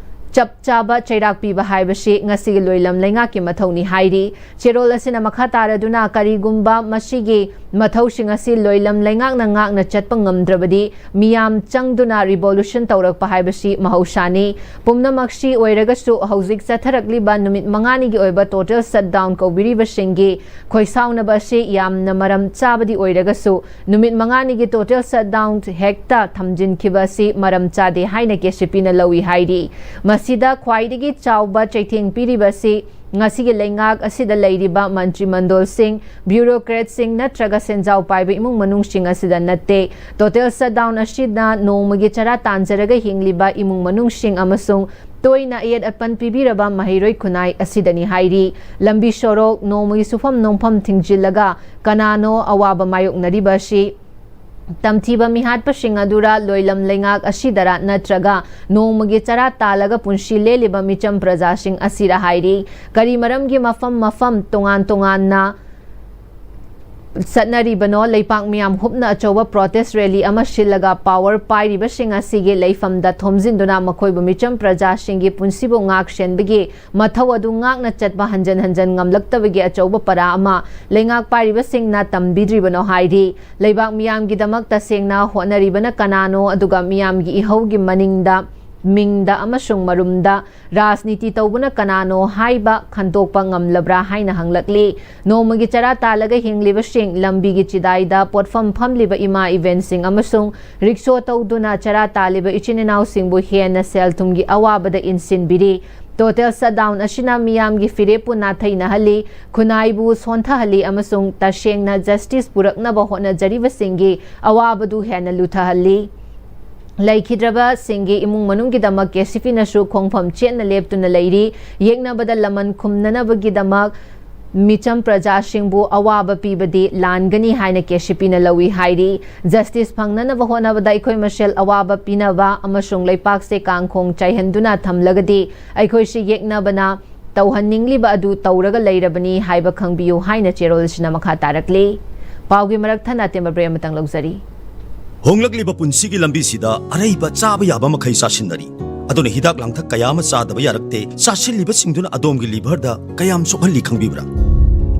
ꯆꯞ ꯆꯥꯕ ꯆꯩꯔꯥꯛ ꯄꯤꯕ ꯍꯥꯏꯕꯁꯤ ꯉꯁꯤꯒꯤ ꯂꯣꯏꯂꯝ ꯂꯩꯉꯥꯛꯀꯤ ꯃꯊꯧꯅꯤ ꯍꯥꯏꯔꯤ꯫ ꯆꯦꯔꯣꯜ ꯑꯁꯤꯅ ꯃꯈꯥ ꯇꯥꯔꯗꯨꯅ, ꯀꯔꯤꯒꯨꯝꯕ ꯃꯁꯤꯒꯤ ꯃꯊꯧꯁꯤꯡ ꯑꯁꯤ ꯂꯣꯏꯂꯝ ꯂꯩꯉꯥꯛꯅ ꯉꯥꯛꯅ ꯆꯠꯄ ꯉꯝꯗ꯭ꯔꯕꯗꯤ, ꯃꯤꯌꯥꯝ ꯆꯪꯗꯨꯅ ꯔꯤꯚꯣꯂꯨꯁꯟ ꯇꯧꯔꯛꯄ ꯍꯥꯏꯕꯁꯤ ꯃꯍꯧꯁꯥꯅꯤ꯫ ꯄꯨꯝꯅꯃꯛꯁꯤ ꯑꯣꯏꯔꯒꯁꯨ, ꯍꯧꯖꯤꯛ ꯆꯠꯊꯔꯛꯂꯤꯕ ꯅꯨꯃꯤꯠ ꯃꯉꯥꯅꯤꯒꯤ ꯑꯣꯏꯕ ꯇꯣꯇꯦꯜ ꯁꯠꯗꯥꯎꯟ ꯀꯧꯕꯤꯔꯤꯕꯁꯤꯡꯒꯤ ꯈꯣꯏꯁꯥꯎꯅꯕ ꯑꯁꯤ ꯌꯥꯝꯅ ꯃꯔꯝ ꯆꯥꯕꯗꯤ ꯑꯣꯏꯔꯒꯁꯨ, ꯅꯨꯃꯤꯠ ꯃꯉꯥꯅꯤꯒꯤ ꯇꯣꯇꯦꯜ ꯁꯠꯗꯥꯎꯟ ꯍꯦꯛꯇ ꯊꯝꯖꯤꯟꯈꯤꯕ ꯑꯁꯤ ꯃꯔꯝ ꯆꯥꯗꯦ ꯍꯥꯏꯅ ꯀꯦ ꯁꯤ ꯄꯤꯅ ꯂꯧꯏ ꯍꯥꯏꯔꯤ꯫ ꯃꯁꯤꯗ ꯈ꯭ꯋꯥꯏꯗꯒꯤ ꯆꯥꯎꯕ ꯆꯩꯊꯦꯡ ꯄꯤꯔꯤꯕ ꯑꯁꯤ ꯉꯁꯤꯒꯤ ꯂꯩꯉꯥꯛ ꯑꯁꯤꯗ ꯂꯩꯔꯤꯕ ꯃꯟꯇ꯭ꯔꯤ ꯃꯟꯗꯣꯜꯁꯤꯡ, ꯕ꯭ꯌꯨꯔꯣꯀ꯭ꯔꯦꯠꯁꯤꯡ ꯅꯠꯇ꯭ꯔꯒ ꯁꯦꯟꯖꯥꯎ ꯄꯥꯏꯕ ꯏꯃꯨꯡ ꯃꯅꯨꯡꯁꯤꯡ ꯑꯁꯤꯗ ꯅꯠꯇꯦ꯫ ꯇꯣꯇꯦꯜ ꯁꯠꯗꯥꯎꯟ ꯑꯁꯤꯅ ꯅꯣꯡꯃꯒꯤ ꯆꯔꯥ ꯇꯥꯟꯖꯔꯒ ꯍꯤꯡꯂꯤꯕ ꯏꯃꯨꯡ ꯃꯅꯨꯡꯁꯤꯡ ꯑꯃꯁꯨꯡ ꯇꯣꯏꯅ ꯑꯌꯦꯠ ꯑꯄꯟ ꯄꯤꯕꯤꯔꯕ ꯃꯍꯩꯔꯣꯏ ꯈꯨꯟꯅꯥꯏ ꯑꯁꯤꯗꯅꯤ ꯍꯥꯏꯔꯤ꯫ ꯂꯝꯕꯤ ꯁꯣꯔꯣꯛ, ꯅꯣꯡꯃꯒꯤ ꯁꯨꯐꯝ ꯅꯣꯝꯐꯝ ꯊꯤꯡꯖꯤꯜꯂꯒ ꯀꯅꯥꯅꯣ ꯑꯋꯥꯕ ꯃꯥꯌꯣꯛꯅꯔꯤꯕ ꯑꯁꯤ ꯇꯝꯊꯤꯕ ꯃꯤꯍꯥꯠꯄꯁꯤꯡ ꯑꯗꯨꯔ, ꯂꯣꯏꯂꯝ ꯂꯩꯉꯥꯛ ꯑꯁꯤꯗꯔ, ꯅꯠꯇ꯭ꯔꯒ ꯅꯣꯡꯃꯒꯤ ꯆꯔꯥ ꯇꯥꯜꯂꯒ ꯄꯨꯟꯁꯤ ꯂꯦꯜꯂꯤꯕ ꯃꯤꯆꯝ ꯄ꯭ꯔꯖꯥꯁꯤꯡ ꯑꯁꯤꯔ ꯍꯥꯏꯔꯤ꯫ ꯀꯔꯤ ꯃꯔꯝꯒꯤ ꯃꯐꯝ ꯃꯐꯝ ꯇꯣꯉꯥꯟ ꯇꯣꯉꯥꯟꯅ ꯆꯠꯅꯔꯤꯕꯅꯣ? ꯂꯩꯄꯥꯛ ꯃꯤꯌꯥꯝ ꯍꯨꯞꯅ ꯑꯆꯧꯕ ꯄ꯭ꯔꯣꯇꯦꯁ ꯔꯦꯂꯤ ꯑꯃ ꯁꯤꯜꯂꯒ ꯄꯥꯋꯔ ꯄꯥꯏꯔꯤꯕꯁꯤꯡ ꯑꯁꯤꯒꯤ ꯂꯩꯐꯝꯗ ꯊꯣꯝꯖꯤꯟꯗꯨꯅ ꯃꯈꯣꯏꯕꯨ ꯃꯤꯆꯝ ꯄ꯭ꯔꯖꯥꯁꯤꯡꯒꯤ ꯄꯨꯟꯁꯤꯕꯨ ꯉꯥꯛ ꯁꯦꯟꯕꯒꯤ ꯃꯊꯧ ꯑꯗꯨ ꯉꯥꯛꯅ ꯆꯠꯄ ꯍꯟꯖꯟ ꯍꯟꯖꯟ ꯉꯝꯂꯛꯇꯕꯒꯤ ꯑꯆꯧꯕ ꯄꯔꯥ ꯑꯃ ꯂꯩꯉꯥꯛ ꯄꯥꯏꯔꯤꯕꯁꯤꯡꯅ ꯇꯝꯕꯤꯗ꯭ꯔꯤꯕꯅꯣ ꯍꯥꯏꯔꯤ꯫ ꯂꯩꯕꯥꯛ ꯃꯤꯌꯥꯝꯒꯤꯗꯃꯛ ꯇꯁꯦꯡꯅ ꯍꯣꯠꯅꯔꯤꯕꯅ ꯀꯅꯥꯅꯣ, ꯑꯗꯨꯒ ꯃꯤꯌꯥꯝꯒꯤ ꯏꯍꯧꯒꯤ ꯃꯅꯤꯡꯗ, ꯃꯤꯡꯗ ꯑꯃꯁꯨꯡ ꯃꯔꯨꯝꯗ ꯔꯥꯖꯅꯤꯇꯤ ꯇꯧꯕꯅ ꯀꯅꯥꯅꯣ ꯍꯥꯏꯕ ꯈꯟꯗꯣꯛꯄ ꯉꯝꯂꯕ꯭ꯔꯥ ꯍꯥꯏꯅ ꯍꯪꯂꯛꯂꯤ꯫ ꯅꯣꯡꯃꯒꯤ ꯆꯔꯥ ꯇꯥꯜꯂꯒ ꯍꯤꯡꯂꯤꯕꯁꯤꯡ, ꯂꯝꯕꯤꯒꯤ ꯆꯤꯗꯥꯏꯗ ꯄꯣꯠꯐꯝ ꯐꯝꯂꯤꯕ ꯏꯃꯥ ꯏꯕꯦꯟꯁꯤꯡ ꯑꯃꯁꯨꯡ ꯔꯤꯛꯁꯣ ꯇꯧꯗꯨꯅ ꯆꯔꯥ ꯇꯥꯜꯂꯤꯕ ꯏꯆꯤꯟ ꯏꯅꯥꯎꯁꯤꯡꯕꯨ ꯍꯦꯟꯅ ꯁꯦꯜ ꯊꯨꯝꯒꯤ ꯑꯋꯥꯕꯗ ꯏꯟꯁꯤꯟꯕꯤꯔꯤ꯫ ꯇꯣꯇꯦꯜ ꯁꯠꯗꯥꯎꯟ ꯑꯁꯤꯅ ꯃꯤꯌꯥꯝꯒꯤ ꯐꯤꯔꯦꯞꯄꯨ ꯅꯥꯊꯩꯅꯍꯜꯂꯤ, ꯈꯨꯟꯅꯥꯏꯕꯨ ꯁꯣꯟꯊꯍꯜꯂꯤ ꯑꯃꯁꯨꯡ ꯇꯁꯦꯡꯅ ꯖꯁꯇꯤꯁ ꯄꯨꯔꯛꯅꯕ ꯍꯣꯠꯅꯖꯔꯤꯕꯁꯤꯡꯒꯤ ꯑꯋꯥꯕꯗꯨ ꯍꯦꯟꯅ ꯂꯨꯊꯍꯜꯂꯤ꯫ ꯂꯩꯈꯤꯗ꯭ꯔꯕꯁꯤꯡꯒꯤ ꯏꯃꯨꯡ ꯃꯅꯨꯡꯒꯤꯗꯃꯛ ꯀꯦ ꯁꯤ ꯄꯤꯅꯁꯨ ꯈꯣꯡꯐꯝ ꯆꯦꯠꯅ ꯂꯦꯞꯇꯨꯅ ꯂꯩꯔꯤ꯫ ꯌꯦꯛꯅꯕꯗ ꯂꯃꯟ ꯈꯨꯝꯅꯅꯕꯒꯤꯗꯃꯛ ꯃꯤꯆꯝ ꯄ꯭ꯔꯖꯥꯁꯤꯡꯕꯨ ꯑꯋꯥꯕ ꯄꯤꯕꯗꯤ ꯂꯥꯟꯒꯅꯤ ꯍꯥꯏꯅ ꯀꯦ ꯁꯤ ꯄꯤꯅ ꯂꯧꯏ ꯍꯥꯏꯔꯤ꯫ ꯖꯁꯇꯤꯁ ꯐꯪꯅꯅꯕ ꯍꯣꯠꯅꯕꯗ ꯑꯩꯈꯣꯏ ꯃꯁꯦꯜ ꯑꯋꯥꯕ ꯄꯤꯅꯕ ꯑꯃꯁꯨꯡ ꯂꯩꯄꯥꯛꯁꯦ ꯀꯥꯡꯈꯣꯡ ꯆꯥꯏꯍꯟꯗꯨꯅ ꯊꯝꯂꯒꯗꯤ ꯑꯩꯈꯣꯏꯁꯤ ꯌꯦꯛꯅꯕꯅ ꯇꯧꯍꯟꯅꯤꯡꯂꯤꯕ ꯑꯗꯨ ꯇꯧꯔꯒ ꯂꯩꯔꯕꯅꯤ ꯍꯥꯏꯕ ꯈꯪꯕꯤꯌꯨ ꯍꯥꯏꯅ ꯆꯦꯔꯣꯜꯁꯤꯅ ꯃꯈꯥ ꯇꯥꯔꯛꯂꯤ꯫ ꯄꯥꯎꯒꯤ ꯃꯔꯛ ꯊꯠꯅ ꯑꯇꯦꯝꯕ ꯕ꯭ꯔꯦꯛ ꯑꯃꯇꯪ ꯂꯧꯖꯔꯤ꯫ ꯍꯣꯡꯂꯛꯂꯤꯕ ꯄꯨꯟꯁꯤꯒꯤ ꯂꯝꯕꯤꯁꯤꯗ ꯑꯔꯩꯕ ꯆꯥꯕ ꯌꯥꯕ ꯃꯈꯩ ꯆꯥꯁꯤꯟꯅꯔꯤ꯫ ꯑꯗꯨꯅ ꯍꯤꯗꯥꯛ ꯂꯥꯡꯊꯛ ꯀꯌꯥ ꯑꯃ ꯆꯥꯗꯕ ꯌꯥꯔꯛꯇꯦ꯫ ꯆꯥꯁꯤꯜꯂꯤꯕꯁꯤꯡꯗꯨꯅ ꯑꯗꯣꯝꯒꯤ ꯂꯤꯚꯔꯗ ꯀꯌꯥꯝ ꯁꯣꯛꯍꯜꯂꯤ ꯈꯪꯕꯤꯕ꯭ꯔꯥ?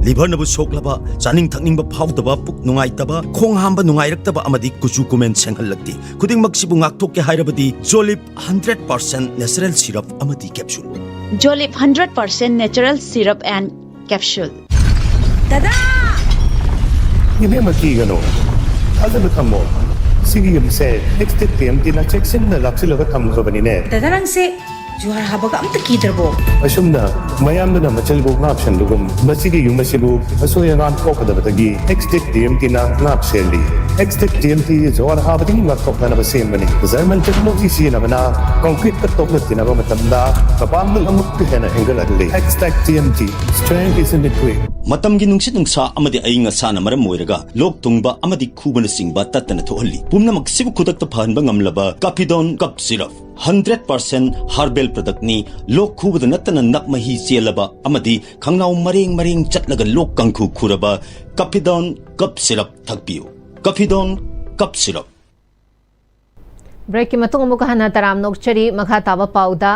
ꯂꯤꯚꯔꯅꯕꯨ ꯁꯣꯛꯂꯕ, ꯆꯥꯅꯤꯡ ꯊꯛꯅꯤꯡꯕ ꯐꯥꯎꯗꯕ, ꯄꯨꯛ ꯅꯨꯡꯉꯥꯏꯇꯕ, ꯈꯣꯡ ꯍꯥꯝꯕ ꯅꯨꯡꯉꯥꯏꯔꯛꯇꯕ ꯑꯃꯗꯤ ꯀꯨꯆꯨ ꯀꯨꯃꯦꯟ ꯁꯦꯡꯍꯜꯂꯛꯇꯦ꯫ ꯈꯨꯗꯤꯡꯃꯛꯁꯤꯕꯨ ꯉꯥꯛꯊꯣꯛꯀꯦ ꯍꯥꯏꯔꯕꯗꯤ ꯖꯣꯂꯤꯞ ꯍꯟꯗ꯭ꯔꯦꯠ ꯄꯥꯔꯁꯦꯟ ꯅꯦꯆꯔꯦꯜ ꯁꯤꯔꯞ ꯑꯃꯗꯤ capsule. Jolip hundred percent natural syrup and capsule. ꯏꯕꯦꯝꯃ, ꯀꯤꯒꯅꯨ, ꯊꯥꯖꯕ ꯊꯝꯃꯣ꯫ ꯁꯤꯒꯤ ꯌꯨꯝꯁꯦ ꯑꯦꯛꯁꯇꯦꯛ ꯇꯤ ꯑꯦꯝ ꯇꯤꯅ ꯆꯦꯛꯁꯤꯟꯅ ꯂꯥꯛꯁꯤꯜꯂꯒ ꯊꯝꯈ꯭ꯔꯕꯅꯤꯅꯦ꯫ ꯗꯥꯗꯥ, ꯅꯪꯁꯦ ꯖꯨꯍꯥꯔ ꯍꯥꯕꯒ ꯑꯝꯇ ꯀꯤꯗ꯭ꯔꯕꯣ? ꯑꯁꯨꯝꯅ ꯃꯌꯥꯝꯗꯨꯅ ꯃꯆꯜꯕꯨ ꯉꯥꯛꯁꯟꯕꯒꯨꯝ, ꯃꯁꯤꯒꯤ ꯌꯨꯝ ꯑꯁꯤꯕꯨ ꯑꯁꯣꯏ ꯑꯉꯥꯝ ꯊꯣꯛꯀꯗꯕꯗꯒꯤ ꯑꯦꯛꯁꯇꯦꯛ ꯇꯤ ꯑꯦꯝ ꯇꯤꯅ ꯉꯥꯛ ꯁꯦꯜꯂꯤ꯫ ꯑꯦꯛꯁꯇꯦꯛ ꯇꯤ ꯑꯦꯝ ꯇꯤ ꯖꯨꯍꯥꯔ ꯍꯥꯕꯗꯒꯤ ꯉꯥꯛꯊꯣꯛꯅꯅꯕ ꯁꯦꯝꯕꯅꯤ꯫ ꯖꯔꯃꯟ ꯇꯦꯛꯅꯣꯂꯣꯖꯤ ꯁꯤꯖꯤꯟꯅꯕꯅ ꯀꯪꯀ꯭ꯔꯤꯠꯇ ꯇꯣꯛꯅ ꯇꯤꯟꯅꯕ ꯃꯇꯝꯗ ꯃꯄꯥꯡꯒꯜ ꯑꯃꯨꯛꯀ ꯍꯦꯟꯅ ꯍꯦꯟꯒꯠꯍꯜꯂꯤ꯫ Extech T M T, strength is in the grit. ꯃꯇꯝꯒꯤ ꯅꯨꯡꯁꯤꯠ ꯅꯨꯡꯁꯥ ꯑꯃꯗꯤ ꯑꯏꯪ ꯑꯁꯥꯅ ꯃꯔꯝ ꯑꯣꯏꯔꯒ ꯂꯣꯛ ꯊꯨꯡꯕ ꯑꯃꯗꯤ ꯈꯨꯕꯅꯆꯤꯡꯕ ꯇꯠꯇꯅ ꯊꯣꯛꯍꯜꯂꯤ꯫ ꯄꯨꯝꯅꯃꯛꯁꯤꯕꯨ ꯈꯨꯗꯛꯇ ꯐꯍꯟꯕ ꯉꯝꯂꯕ ꯀꯥꯐꯤꯗꯣꯟ cup syrup. Hundred percent herbal ꯄ꯭ꯔꯗꯛꯅꯤ꯫ ꯂꯣꯛ ꯈꯨꯕꯗ ꯅꯠꯇꯅ ꯅꯞ ꯃꯍꯤ ꯆꯦꯜꯂꯕ ꯑꯃꯗꯤ ꯈꯪꯅꯥꯎ ꯃꯔꯦꯡ ꯃꯔꯦꯡ ꯆꯠꯂꯒ ꯂꯣꯛ ꯀꯥꯡꯈꯨ ꯈꯨꯔꯕ ꯀꯥꯐꯤꯗꯣꯟ ꯀꯞ ꯁꯤꯔꯞ ꯊꯛꯄꯤꯌꯨ꯫ ꯀꯥꯐꯤꯗꯣꯟ cup syrup. ꯕ꯭ꯔꯦꯛꯀꯤ ꯃꯇꯨꯡ ꯑꯃꯨꯛꯀ ꯍꯟꯅ ꯇꯔꯥꯝꯅ ꯑꯣꯛꯆꯔꯤ꯫ ꯃꯈꯥ ꯇꯥꯕ ꯄꯥꯎꯗ,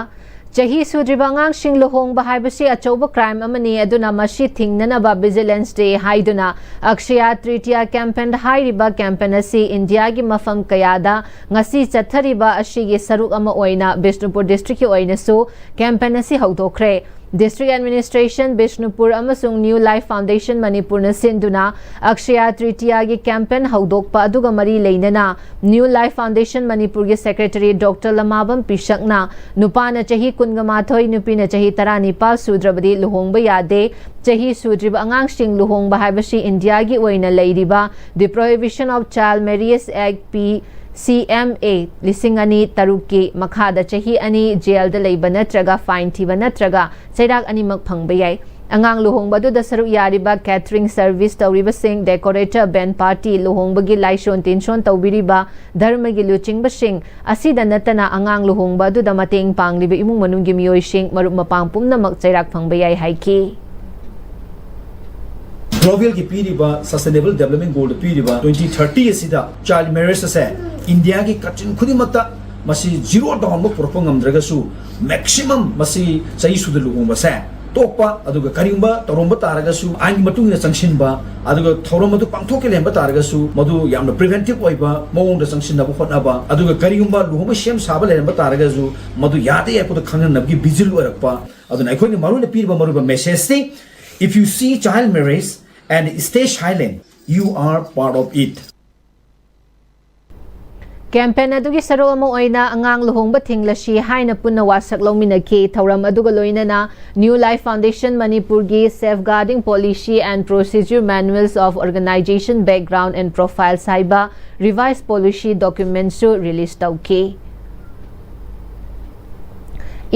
ꯆꯍꯤ ꯁꯨꯗ꯭ꯔꯤꯕ ꯑꯉꯥꯡꯁꯤꯡ ꯂꯨꯍꯣꯡꯕ ꯍꯥꯏꯕꯁꯤ ꯑꯆꯧꯕ ꯀ꯭ꯔꯥꯏꯝ ꯑꯃꯅꯤ, ꯑꯗꯨꯅ ꯃꯁꯤ ꯊꯤꯡꯅꯅꯕ ꯚꯤꯖꯤꯂꯦꯟꯁ ꯗꯦ ꯍꯥꯏꯗꯨꯅ ꯑꯛꯁꯌꯥ ꯇ꯭ꯔꯤꯇꯤꯌꯥ ꯀꯦꯝꯄꯦꯟ ꯍꯥꯏꯔꯤꯕ ꯀꯦꯝꯄꯦꯟ ꯑꯁꯤ ꯏꯟꯗꯤꯌꯥꯒꯤ ꯃꯐꯝ ꯀꯌꯥꯗ ꯉꯁꯤ ꯆꯠꯊꯔꯤꯕ ꯑꯁꯤꯒꯤ ꯁꯔꯨꯛ ꯑꯃ ꯑꯣꯏꯅ ꯕꯤꯁꯅꯨꯄꯨꯔ ꯗꯤꯁꯇ꯭ꯔꯤꯛꯀꯤ ꯑꯣꯏꯅꯁꯨ ꯀꯦꯝꯄꯦꯟ ꯑꯁꯤ ꯍꯧꯗꯣꯛꯈ꯭ꯔꯦ꯫ ꯗꯤꯁꯇ꯭ꯔꯤꯛ ꯑꯦꯗꯃꯤꯅꯤꯁꯇ꯭ꯔꯦꯁꯟ, ꯕꯤꯁꯅꯨꯄꯨꯔ ꯑꯃꯁꯨꯡ ꯅ꯭ꯌꯨ ꯂꯥꯏꯐ ꯐꯥꯎꯟꯗꯦꯁꯟ ꯃꯅꯤꯄꯨꯔꯅ ꯁꯤꯟꯗꯨꯅ ꯑꯛꯁꯌꯥ ꯇ꯭ꯔꯤꯇꯤꯌꯥꯒꯤ ꯀꯦꯝꯄꯦꯟ ꯍꯧꯗꯣꯛꯄ ꯑꯗꯨꯒ ꯃꯔꯤ ꯂꯩꯅꯅ ꯅ꯭ꯌꯨ ꯂꯥꯏꯐ ꯐꯥꯎꯟꯗꯦꯁꯟ ꯃꯅꯤꯄꯨꯔꯒꯤ ꯁꯦꯀ꯭ꯔꯦꯇꯔꯤ ꯗꯣꯛꯇꯔ ꯂꯃꯥꯕꯝ ꯄꯤꯁꯛꯅ ꯅꯨꯄꯥꯅ ꯆꯍꯤ ꯀꯨꯟꯒ ꯃꯥꯊꯣꯏ, ꯅꯨꯄꯤꯅ ꯆꯍꯤ ꯇꯔꯥꯅꯤꯄꯥꯜ ꯁꯨꯗ꯭ꯔꯕꯗꯤ ꯂꯨꯍꯣꯡꯕ ꯌꯥꯗꯦ꯫ ꯆꯍꯤ ꯁꯨꯗ꯭ꯔꯤꯕ ꯑꯉꯥꯡꯁꯤꯡ ꯂꯨꯍꯣꯡꯕ ꯍꯥꯏꯕꯁꯤ ꯏꯟꯗꯤꯌꯥꯒꯤ ꯑꯣꯏꯅ ꯂꯩꯔꯤꯕ The Prohibition of Child Marriage Act, ꯄꯤ ꯁꯤ ꯑꯦꯝ ꯑꯦ, ꯂꯤꯁꯤꯡ ꯑꯅꯤ ꯇꯔꯨꯛꯀꯤ ꯃꯈꯥꯗ ꯆꯍꯤ ꯑꯅꯤ ꯖꯦꯜꯗ ꯂꯩꯕ ꯅꯠꯇ꯭ꯔꯒ ꯐꯥꯏꯟ ꯊꯤꯕ ꯅꯠꯇ꯭ꯔꯒ ꯆꯩꯔꯥꯛ ꯑꯅꯤꯃꯛ ꯐꯪꯕ ꯌꯥꯏ꯫ ꯑꯉꯥꯡ ꯂꯨꯍꯣꯡꯕ ꯑꯗꯨꯗ ꯁꯔꯨꯛ ꯌꯥꯔꯤꯕ catering service ꯇꯧꯔꯤꯕꯁꯤꯡ, decorator, band party, ꯂꯨꯍꯣꯡꯕꯒꯤ ꯂꯥꯏꯁꯣꯟ ꯇꯤꯟꯁꯣꯟ ꯇꯧꯕꯤꯔꯤꯕ ꯙꯔꯃꯒꯤ ꯂꯨꯆꯤꯡꯕꯁꯤꯡ, ꯑꯁꯤꯗ ꯅꯠꯇꯅ ꯑꯉꯥꯡ ꯂꯨꯍꯣꯡꯕ ꯑꯗꯨꯗ ꯃꯇꯦꯡ ꯄꯥꯡꯂꯤꯕ ꯏꯃꯨꯡ ꯃꯅꯨꯡꯒꯤ ꯃꯤꯑꯣꯏꯁꯤꯡ, ꯃꯔꯨꯞ ꯃꯄꯥꯡ ꯄꯨꯝꯅꯃꯛ ꯆꯩꯔꯥꯛ ꯐꯪꯕ ꯌꯥꯏ ꯍꯥꯏꯈꯤ꯫ Global ꯒꯤ ꯄꯤꯔꯤꯕ Sustainable Development Goal ꯗ ꯄꯤꯔꯤꯕ twenty thirty ꯑꯁꯤꯗ child marriage ꯑꯁꯦ ꯏꯟꯗꯤꯌꯥꯒꯤ ꯀꯥꯆꯤꯟ ꯈꯨꯗꯤꯡꯃꯛꯇ ꯃꯁꯤ zero down ꯐꯥꯎ ꯄꯨꯔꯛꯄ ꯉꯝꯗ꯭ꯔꯒꯁꯨ, maximum ꯃꯁꯤ ꯆꯍꯤ ꯁꯨꯗ ꯂꯨꯍꯣꯡꯕꯁꯦ ꯇꯣꯛꯄ, ꯑꯗꯨꯒ ꯀꯔꯤꯒꯨꯝꯕ ꯇꯧꯔꯝꯕ ꯇꯥꯔꯒꯁꯨ ꯑꯥꯏꯟꯒꯤ ꯃꯇꯨꯡ ꯏꯟꯅ ꯆꯪꯁꯤꯟꯕ, ꯑꯗꯨꯒ ꯊꯧꯔꯝ ꯑꯗꯨ ꯄꯥꯡꯊꯣꯛꯀꯦ ꯂꯩꯔꯝꯕ ꯇꯥꯔꯒꯁꯨ ꯃꯗꯨ ꯌꯥꯝꯅ preventive ꯑꯣꯏꯕ ꯃꯑꯣꯡꯗ ꯆꯪꯁꯤꯟꯅꯕ ꯍꯣꯠꯅꯕ, ꯑꯗꯨꯒ ꯀꯔꯤꯒꯨꯝꯕ ꯂꯨꯍꯣꯡꯕ ꯁꯦꯝ ꯁꯥꯕ ꯂꯩꯔꯝꯕ ꯇꯥꯔꯒꯁꯨ ꯃꯗꯨ ꯌꯥꯗ ꯌꯥꯏ ꯄꯣꯠꯇ ꯈꯪꯍꯟꯅꯕꯒꯤ vigil ꯑꯣꯏꯔꯛꯄ꯫ ꯑꯗꯨꯅ ꯑꯩꯈꯣꯏꯅ ꯃꯔꯨꯑꯣꯏꯅ ꯄꯤꯔꯤꯕ ꯃꯔꯨꯑꯣꯏꯕ message T, if you see child marriage and stay silent, you are part of it. Campaign ꯑꯗꯨꯒꯤ ꯁꯔꯨꯛ ꯑꯃ ꯑꯣꯏꯅ ꯑꯉꯥꯡ ꯂꯨꯍꯣꯡꯕ ꯊꯤꯡꯂꯁꯤ ꯍꯥꯏꯅ ꯄꯨꯟꯅ ꯋꯥꯁꯛ ꯂꯧꯃꯤꯟꯅꯈꯤ꯫ ꯊꯧꯔꯝ ꯑꯗꯨꯒ ꯂꯣꯏꯅꯅ New Life Foundation ꯃꯅꯤꯄꯨꯔꯒꯤ Safeguarding Policy and Procedure Manuals of Organization Background and Profiles ꯍꯥꯏꯕ revised policy document ꯁꯨ release ꯇꯧꯈꯤ꯫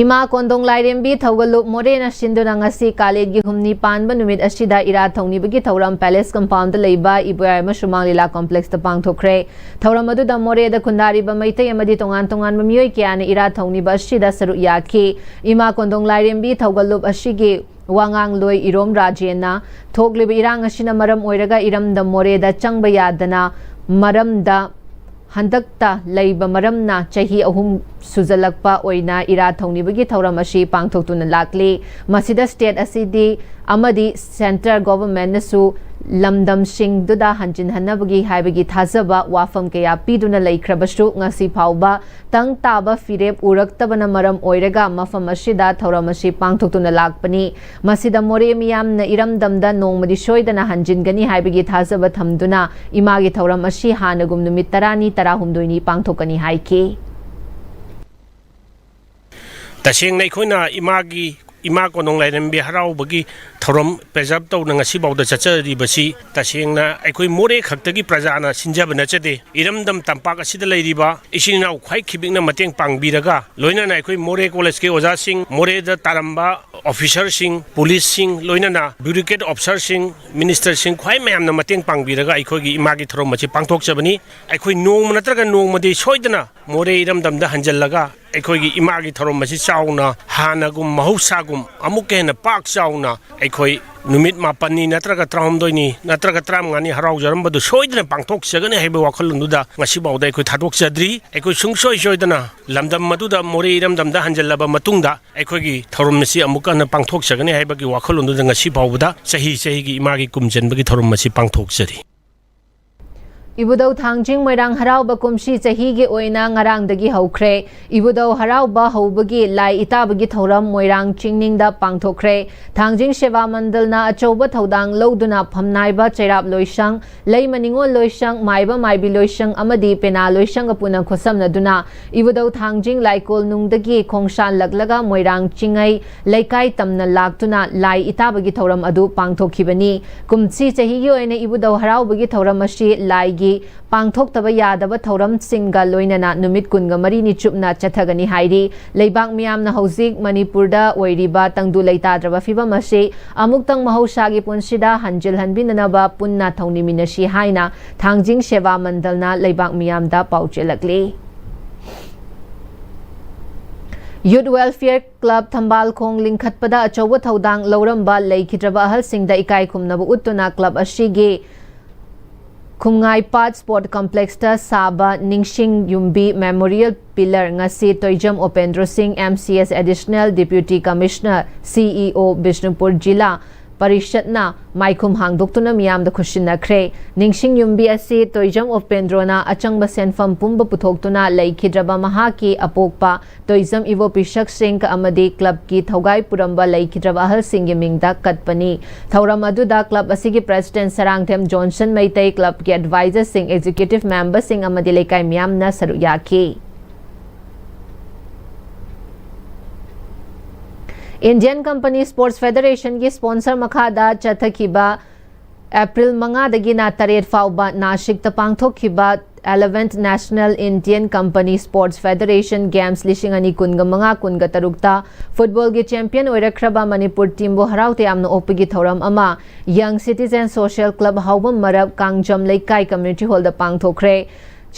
ꯏꯃꯥ ꯀꯣꯟꯗꯣꯡ ꯂꯥꯏꯔꯦꯝꯕꯤ ꯊꯧꯒꯜꯂꯨꯞ ꯃꯣꯔꯦꯅ ꯁꯤꯟꯗꯨꯅ ꯉꯁꯤ ꯀꯥꯂꯦꯟꯒꯤ ꯍꯨꯝꯅꯤ ꯄꯥꯟꯕ ꯅꯨꯃꯤꯠ ꯑꯁꯤꯗ ꯏꯔꯥꯠ ꯊꯧꯅꯤꯕꯒꯤ ꯊꯧꯔꯝ Palace Compound ꯗ ꯂꯩꯕ ꯏꯕꯣꯌꯥꯏꯃ ꯁꯨꯃꯥꯡ ꯂꯤꯂꯥ complex ꯇ ꯄꯥꯡꯊꯣꯛꯈ꯭ꯔꯦ꯫ ꯊꯧꯔꯝ ꯑꯗꯨꯗ ꯃꯣꯔꯦꯗ ꯈꯨꯟꯗꯥꯔꯤꯕ ꯃꯩꯇꯩ ꯑꯃꯗꯤ ꯇꯣꯉꯥꯟ ꯇꯣꯉꯥꯟꯕ ꯃꯤꯑꯣꯏ ꯀꯌꯥꯅ ꯏꯔꯥꯠ ꯊꯧꯅꯤꯕ ꯑꯁꯤꯗ ꯁꯔꯨꯛ ꯌꯥꯈꯤ꯫ ꯏꯃꯥ ꯀꯣꯟꯗꯣꯡ ꯂꯥꯏꯔꯦꯝꯕꯤ ꯊꯧꯒꯜꯂꯨꯞ ꯑꯁꯤꯒꯤ ꯋꯥꯉꯥꯡꯂꯣꯏ ꯏꯔꯣꯝ ꯔꯥꯖꯦꯟꯅ ꯊꯣꯛꯂꯤꯕ ꯏꯔꯥꯡ ꯑꯁꯤꯅ ꯃꯔꯝ ꯑꯣꯏꯔꯒ ꯏꯔꯝꯗꯝ ꯃꯣꯔꯦꯗ ꯆꯪꯕ ꯌꯥꯗꯅ ꯃꯔꯝꯗ ꯍꯟꯗꯛꯇ ꯂꯩꯕ ꯃꯔꯝꯅ ꯆꯍꯤ ꯑꯍꯨꯝ ꯁꯨꯖꯜꯂꯛꯄ ꯑꯣꯏꯅ ꯏꯔꯥꯠ ꯊꯧꯅꯤꯕꯒꯤ ꯊꯧꯔꯝ ꯑꯁꯤ ꯄꯥꯡꯊꯣꯛꯇꯨꯅ ꯂꯥꯛꯂꯤ꯫ ꯃꯁꯤꯗ state ꯑꯁꯤꯗꯤ ꯑꯃꯗꯤ centre government ꯅꯁꯨ ꯂꯝꯗꯝꯁꯤꯡꯗꯨꯗ ꯍꯟꯖꯤꯟꯍꯟꯅꯕꯒꯤ ꯍꯥꯏꯕꯒꯤ ꯊꯥꯖꯕ ꯋꯥꯐꯝ ꯀꯌꯥ ꯄꯤꯗꯨꯅ ꯂꯩꯈ꯭ꯔꯕꯁꯨ ꯉꯁꯤ ꯐꯥꯎꯕ ꯇꯪ ꯇꯥꯕ ꯐꯤꯔꯦꯞ ꯎꯔꯛꯇꯕꯅ ꯃꯔꯝ ꯑꯣꯏꯔꯒ ꯃꯐꯝ ꯑꯁꯤꯗ ꯊꯧꯔꯝ ꯑꯁꯤ ꯄꯥꯡꯊꯣꯛꯇꯨꯅ ꯂꯥꯛꯄꯅꯤ꯫ ꯃꯁꯤꯗ ꯃꯣꯔꯦ ꯃꯤꯌꯥꯝꯅ ꯏꯔꯝꯗꯝꯗ ꯅꯣꯡꯃꯗꯤ ꯁꯣꯏꯗꯅ ꯍꯟꯖꯤꯟꯒꯅꯤ ꯍꯥꯏꯕꯒꯤ ꯊꯥꯖꯕ ꯊꯝꯗꯨꯅ ꯏꯃꯥꯒꯤ ꯊꯧꯔꯝ ꯑꯁꯤ ꯍꯥꯟꯅꯒꯨꯝ ꯅꯨꯃꯤꯠ ꯇꯔꯥꯅꯤ, ꯇꯔꯥꯍꯨꯝꯗꯣꯏꯅꯤ ꯄꯥꯡꯊꯣꯛꯀꯅꯤ ꯍꯥꯏꯈꯤ꯫ ꯇꯁꯦꯡꯅ ꯑꯩꯈꯣꯏꯅ ꯏꯃꯥꯒꯤ, ꯏꯃꯥ ꯀꯣꯟꯗꯣꯡ ꯂꯥꯏꯔꯦꯝꯕꯤ ꯍꯔꯥꯎꯕꯒꯤ ꯊꯧꯔꯝ preserve ꯇꯧꯅ ꯉꯁꯤꯐꯥꯎꯗ ꯆꯠꯆꯔꯤꯕꯁꯤ ꯇꯁꯦꯡꯅ ꯑꯩꯈꯣꯏ ꯃꯣꯔꯦ ꯈꯛꯇꯒꯤ ꯄ꯭ꯔꯖꯥꯅ ꯁꯤꯟꯖꯕ ꯅꯠꯆꯗꯦ꯫ ꯏꯔꯝꯗꯝ ꯇꯝꯄꯥꯛ ꯑꯁꯤꯗ ꯂꯩꯔꯤꯕ ꯏꯆꯤꯟ ꯏꯅꯥꯎ ꯈ꯭ꯋꯥꯏ ꯈꯤꯕꯤꯛꯅ ꯃꯇꯦꯡ ꯄꯥꯡꯕꯤꯔꯒ, ꯂꯣꯏꯅꯅ ꯑꯩꯈꯣꯏ ꯃꯣꯔꯦ ꯀꯣꯂꯦꯖꯀꯤ ꯑꯣꯖꯥꯁꯤꯡ, ꯃꯣꯔꯦꯗ ꯇꯥꯔꯝꯕ officerꯁꯤꯡ, policeꯁꯤꯡ, ꯂꯣꯏꯅꯅ bureaucrat officerꯁꯤꯡ, ministerꯁꯤꯡ ꯈ꯭ꯋꯥꯏ ꯃꯌꯥꯝꯅ ꯃꯇꯦꯡ ꯄꯥꯡꯕꯤꯔꯒ ꯑꯩꯈꯣꯏꯒꯤ ꯏꯃꯥꯒꯤ ꯊꯧꯔꯝ ꯑꯁꯤ ꯄꯥꯡꯊꯣꯛꯆꯕꯅꯤ꯫ ꯑꯩꯈꯣꯏ ꯅꯣꯡꯃ ꯅꯠꯇ꯭ꯔꯒ ꯅꯣꯡꯃꯗꯤ ꯁꯣꯏꯗꯅ ꯃꯣꯔꯦ ꯏꯔꯝꯗꯝꯗ ꯍꯟꯖꯜꯂꯒ ꯑꯩꯈꯣꯏꯒꯤ ꯏꯃꯥꯒꯤ ꯊꯧꯔꯝ ꯑꯁꯤ ꯆꯥꯎꯅ, ꯍꯥꯟꯅꯒꯨꯝ ꯃꯍꯧꯁꯥꯒꯨꯝ ꯑꯃꯨꯛꯀ ꯍꯦꯟꯅ ꯄꯥꯛ ꯆꯥꯎꯅ ꯑꯩꯈꯣꯏ ꯅꯨꯃꯤꯠ ꯃꯥꯄꯟꯅꯤ ꯅꯠꯇ꯭ꯔꯒ ꯇꯔꯥꯍꯨꯝꯗꯣꯏꯅꯤ ꯅꯠꯇ꯭ꯔꯒ ꯇꯔꯥꯃꯉꯥꯅꯤ ꯍꯔꯥꯎꯖꯔꯝꯕꯗꯨ ꯁꯣꯏꯗꯅ ꯄꯥꯡꯊꯣꯛꯆꯒꯅꯤ ꯍꯥꯏꯕ ꯋꯥꯈꯜꯂꯣꯟꯗꯨꯗ ꯉꯁꯤꯐꯥꯎꯗ ꯑꯩꯈꯣꯏ ꯊꯥꯗꯣꯛꯆꯗ꯭ꯔꯤ꯫ ꯑꯩꯈꯣꯏ ꯁꯨꯡꯁꯣꯏ ꯁꯣꯏꯗꯅ ꯂꯝꯗꯝ ꯑꯗꯨꯗ ꯃꯣꯔꯦ ꯏꯔꯝꯗꯝꯗ ꯍꯟꯖꯜꯂꯕ ꯃꯇꯨꯡꯗ ꯑꯩꯈꯣꯏꯒꯤ ꯊꯧꯔꯝ ꯑꯁꯤ ꯑꯃꯨꯛꯀ ꯍꯟꯅ ꯄꯥꯡꯊꯣꯛꯆꯒꯅꯤ ꯍꯥꯏꯕꯒꯤ ꯋꯥꯈꯜꯂꯣꯟꯗꯨꯗ ꯉꯁꯤ ꯐꯥꯎꯕꯗ ꯆꯍꯤ ꯆꯍꯤꯒꯤ ꯏꯃꯥꯒꯤ ꯀꯨꯝ ꯆꯟꯕꯒꯤ ꯊꯧꯔꯝ ꯑꯁꯤ ꯄꯥꯡꯊꯣꯛꯆꯔꯤ꯫ ꯏꯕꯨꯙꯧ ꯊꯥꯡꯖꯤꯡ ꯃꯣꯏꯔꯥꯡ ꯍꯔꯥꯎꯕ ꯀꯨꯝꯁꯤ ꯆꯍꯤꯒꯤ ꯑꯣꯏꯅ ꯉꯔꯥꯡꯗꯒꯤ ꯍꯧꯈ꯭ꯔꯦ꯫ ꯏꯕꯨꯙꯧ ꯍꯔꯥꯎꯕ ꯍꯧꯕꯒꯤ ꯂꯥꯏ ꯏꯇꯥꯕꯒꯤ ꯊꯧꯔꯝ ꯃꯣꯏꯔꯥꯡ ꯆꯤꯡꯅꯤꯡꯗ ꯄꯥꯡꯊꯣꯛꯈ꯭ꯔꯦ꯫ ꯊꯥꯡꯖꯤꯡ ꯁꯦꯕꯥ ꯃꯟꯗꯜꯅ ꯑꯆꯧꯕ ꯊꯧꯗꯥꯡ ꯂꯧꯗꯨꯅ ꯐꯝꯅꯥꯏꯕ ꯆꯩꯔꯥꯞ ꯂꯣꯏꯁꯪ, ꯂꯩꯃ ꯅꯤꯉꯣꯜ ꯂꯣꯏꯁꯪ, ꯃꯥꯏꯕ ꯃꯥꯏꯕꯤ ꯂꯣꯏꯁꯪ ꯑꯃꯗꯤ ꯄꯦꯅꯥ ꯂꯣꯏꯁꯪꯒ ꯄꯨꯟꯅ ꯈꯨꯠꯁꯝꯅꯗꯨꯅ ꯏꯕꯨꯙꯧ ꯊꯥꯡꯖꯤꯡ ꯂꯥꯏꯀꯣꯜ ꯅꯨꯡꯗꯒꯤ ꯈꯣꯡꯁꯥꯟꯂꯛꯂꯒ ꯃꯣꯏꯔꯥꯡ ꯆꯤꯡꯉꯩ ꯂꯩꯀꯥꯏ ꯇꯝꯅ ꯂꯥꯛꯇꯨꯅ ꯂꯥꯏ ꯏꯇꯥꯕꯒꯤ ꯊꯧꯔꯝ ꯑꯗꯨ ꯄꯥꯡꯊꯣꯛꯈꯤꯕꯅꯤ꯫ ꯀꯨꯝꯁꯤ ꯆꯍꯤꯒꯤ ꯑꯣꯏꯅ ꯏꯕꯨꯙꯧ ꯍꯔꯥꯎꯕꯒꯤ ꯊꯧꯔꯝ ꯑꯁꯤ ꯂꯥꯏꯒꯤ ꯄꯥꯡꯊꯣꯛꯇꯕ ꯌꯥꯗꯕ ꯊꯧꯔꯝꯁꯤꯡꯒ ꯂꯣꯏꯅꯅ ꯅꯨꯃꯤꯠ ꯀꯨꯟꯒ ꯃꯔꯤꯅꯤ ꯆꯨꯞꯅ ꯆꯠꯊꯒꯅꯤ ꯍꯥꯏꯔꯤ꯫ ꯂꯩꯕꯥꯛ ꯃꯤꯌꯥꯝꯅ ꯍꯧꯖꯤꯛ ꯃꯅꯤꯄꯨꯔꯗ ꯑꯣꯏꯔꯤꯕ ꯇꯪꯗꯨ ꯂꯩꯇꯥꯗ꯭ꯔꯕ ꯐꯤꯕꯝ ꯑꯁꯤ ꯑꯃꯨꯛꯇꯪ ꯃꯍꯧꯁꯥꯒꯤ ꯄꯨꯟꯁꯤꯗ ꯍꯟꯖꯤꯜꯍꯟꯕꯤꯅꯅꯕ ꯄꯨꯟꯅ ꯊꯧꯅꯤꯃꯤꯟꯅꯁꯤ ꯍꯥꯏꯅ ꯊꯥꯡꯖꯤꯡ ꯁꯦꯕꯥ ꯃꯟꯗꯜꯅ ꯂꯩꯕꯥꯛ ꯃꯤꯌꯥꯝꯗ ꯄꯥꯎꯖꯦꯜꯂꯛꯂꯤ꯫ Youth Welfare Club ꯊꯝꯕꯥꯜꯈꯣꯡ ꯂꯤꯡꯈꯠꯄꯗ ꯑꯆꯧꯕ ꯊꯧꯗꯥꯡ ꯂꯧꯔꯝꯕ ꯂꯩꯈꯤꯗ꯭ꯔꯕ ꯑꯍꯜꯁꯤꯡꯗ ꯏꯀꯥꯏ ꯈꯨꯝꯅꯕ ꯎꯠꯇꯨꯅ club ꯑꯁꯤꯒꯤ ꯈꯨꯝꯉꯥꯏꯄꯥꯠ Sport Complexꯇ ꯁꯥꯕ ꯅꯤꯡꯁꯤꯡ ꯌꯨꯝꯕꯤ Memorial Pillar ꯉꯁꯤ ꯇꯣꯏꯖꯝ ꯎꯄꯦꯟꯗ꯭ꯔꯣ ꯁꯤꯡ, M C S Additional Deputy Commissioner, C E O Bishnupur ꯖꯤꯂꯥ ꯄꯔꯤꯁꯠꯅ ꯃꯥꯏꯈꯨꯝ ꯍꯥꯡꯗꯣꯛꯇꯨꯅ ꯃꯤꯌꯥꯝꯗ ꯈꯨꯠꯁꯤꯟꯅꯈ꯭ꯔꯦ꯫ ꯅꯤꯡꯁꯤꯡ ꯌꯨꯝꯕꯤ ꯑꯁꯤ ꯇꯣꯏꯖꯝ ꯎꯄꯦꯟꯗ꯭ꯔꯣꯅ ꯑꯆꯪꯕ ꯁꯦꯟꯐꯝ ꯄꯨꯝꯕ ꯄꯨꯊꯣꯛꯇꯨꯅ ꯂꯩꯈꯤꯗ꯭ꯔꯕ ꯃꯍꯥꯛꯀꯤ ꯑꯄꯣꯛꯄ ꯇꯣꯏꯖꯝ ꯏꯕꯣ ꯄꯤꯁꯛ ꯁꯤꯡ ꯑꯃꯗꯤ clubꯀꯤ ꯊꯧꯒꯥꯏ ꯄꯨꯔꯝꯕ ꯂꯩꯈꯤꯗ꯭ꯔꯕ ꯑꯍꯜꯁꯤꯡꯒꯤ ꯃꯤꯡꯗ ꯀꯠꯄꯅꯤ꯫ ꯊꯧꯔꯝ ꯑꯗꯨꯗ club ꯑꯁꯤꯒꯤ president Sarangthem Johnson Meitei, clubꯀꯤ advisorꯁꯤꯡ, executive memberꯁꯤꯡ ꯑꯃꯗꯤ ꯂꯩꯀꯥꯏ ꯃꯤꯌꯥꯝꯅ ꯁꯔꯨꯛ ꯌꯥꯈꯤ꯫ Indian Company Sports Federationꯒꯤ sponsor ꯃꯈꯥꯗ ꯆꯠꯊꯈꯤꯕ ꯑꯦꯄ꯭ꯔꯤꯜ ꯃꯉꯥꯗꯒꯤꯅ ꯇꯔꯦꯠ ꯐꯥꯎꯕ ꯅꯥꯁꯤꯛꯇ ꯄꯥꯡꯊꯣꯛꯈꯤꯕ eleventh National Indian Company Sports Federation Games ꯂꯤꯁꯤꯡ ꯑꯅꯤ ꯀꯨꯟꯒ ꯃꯉꯥ ꯀꯨꯟꯒ ꯇꯔꯨꯛꯇ footballꯒꯤ champion ꯑꯣꯏꯔꯛꯈ꯭ꯔꯕ ꯃꯅꯤꯄꯨꯔ teamꯕꯨ ꯍꯔꯥꯎ ꯇꯌꯥꯝꯅ ꯑꯣꯛꯄꯒꯤ ꯊꯧꯔꯝ ꯑꯃ Young Citizen Social Club ꯍꯥꯎꯕꯝ ꯃꯔꯛ ꯀꯥꯡꯖꯝ ꯂꯩꯀꯥꯏ community hallꯗ ꯄꯥꯡꯊꯣꯛꯈ꯭ꯔꯦ꯫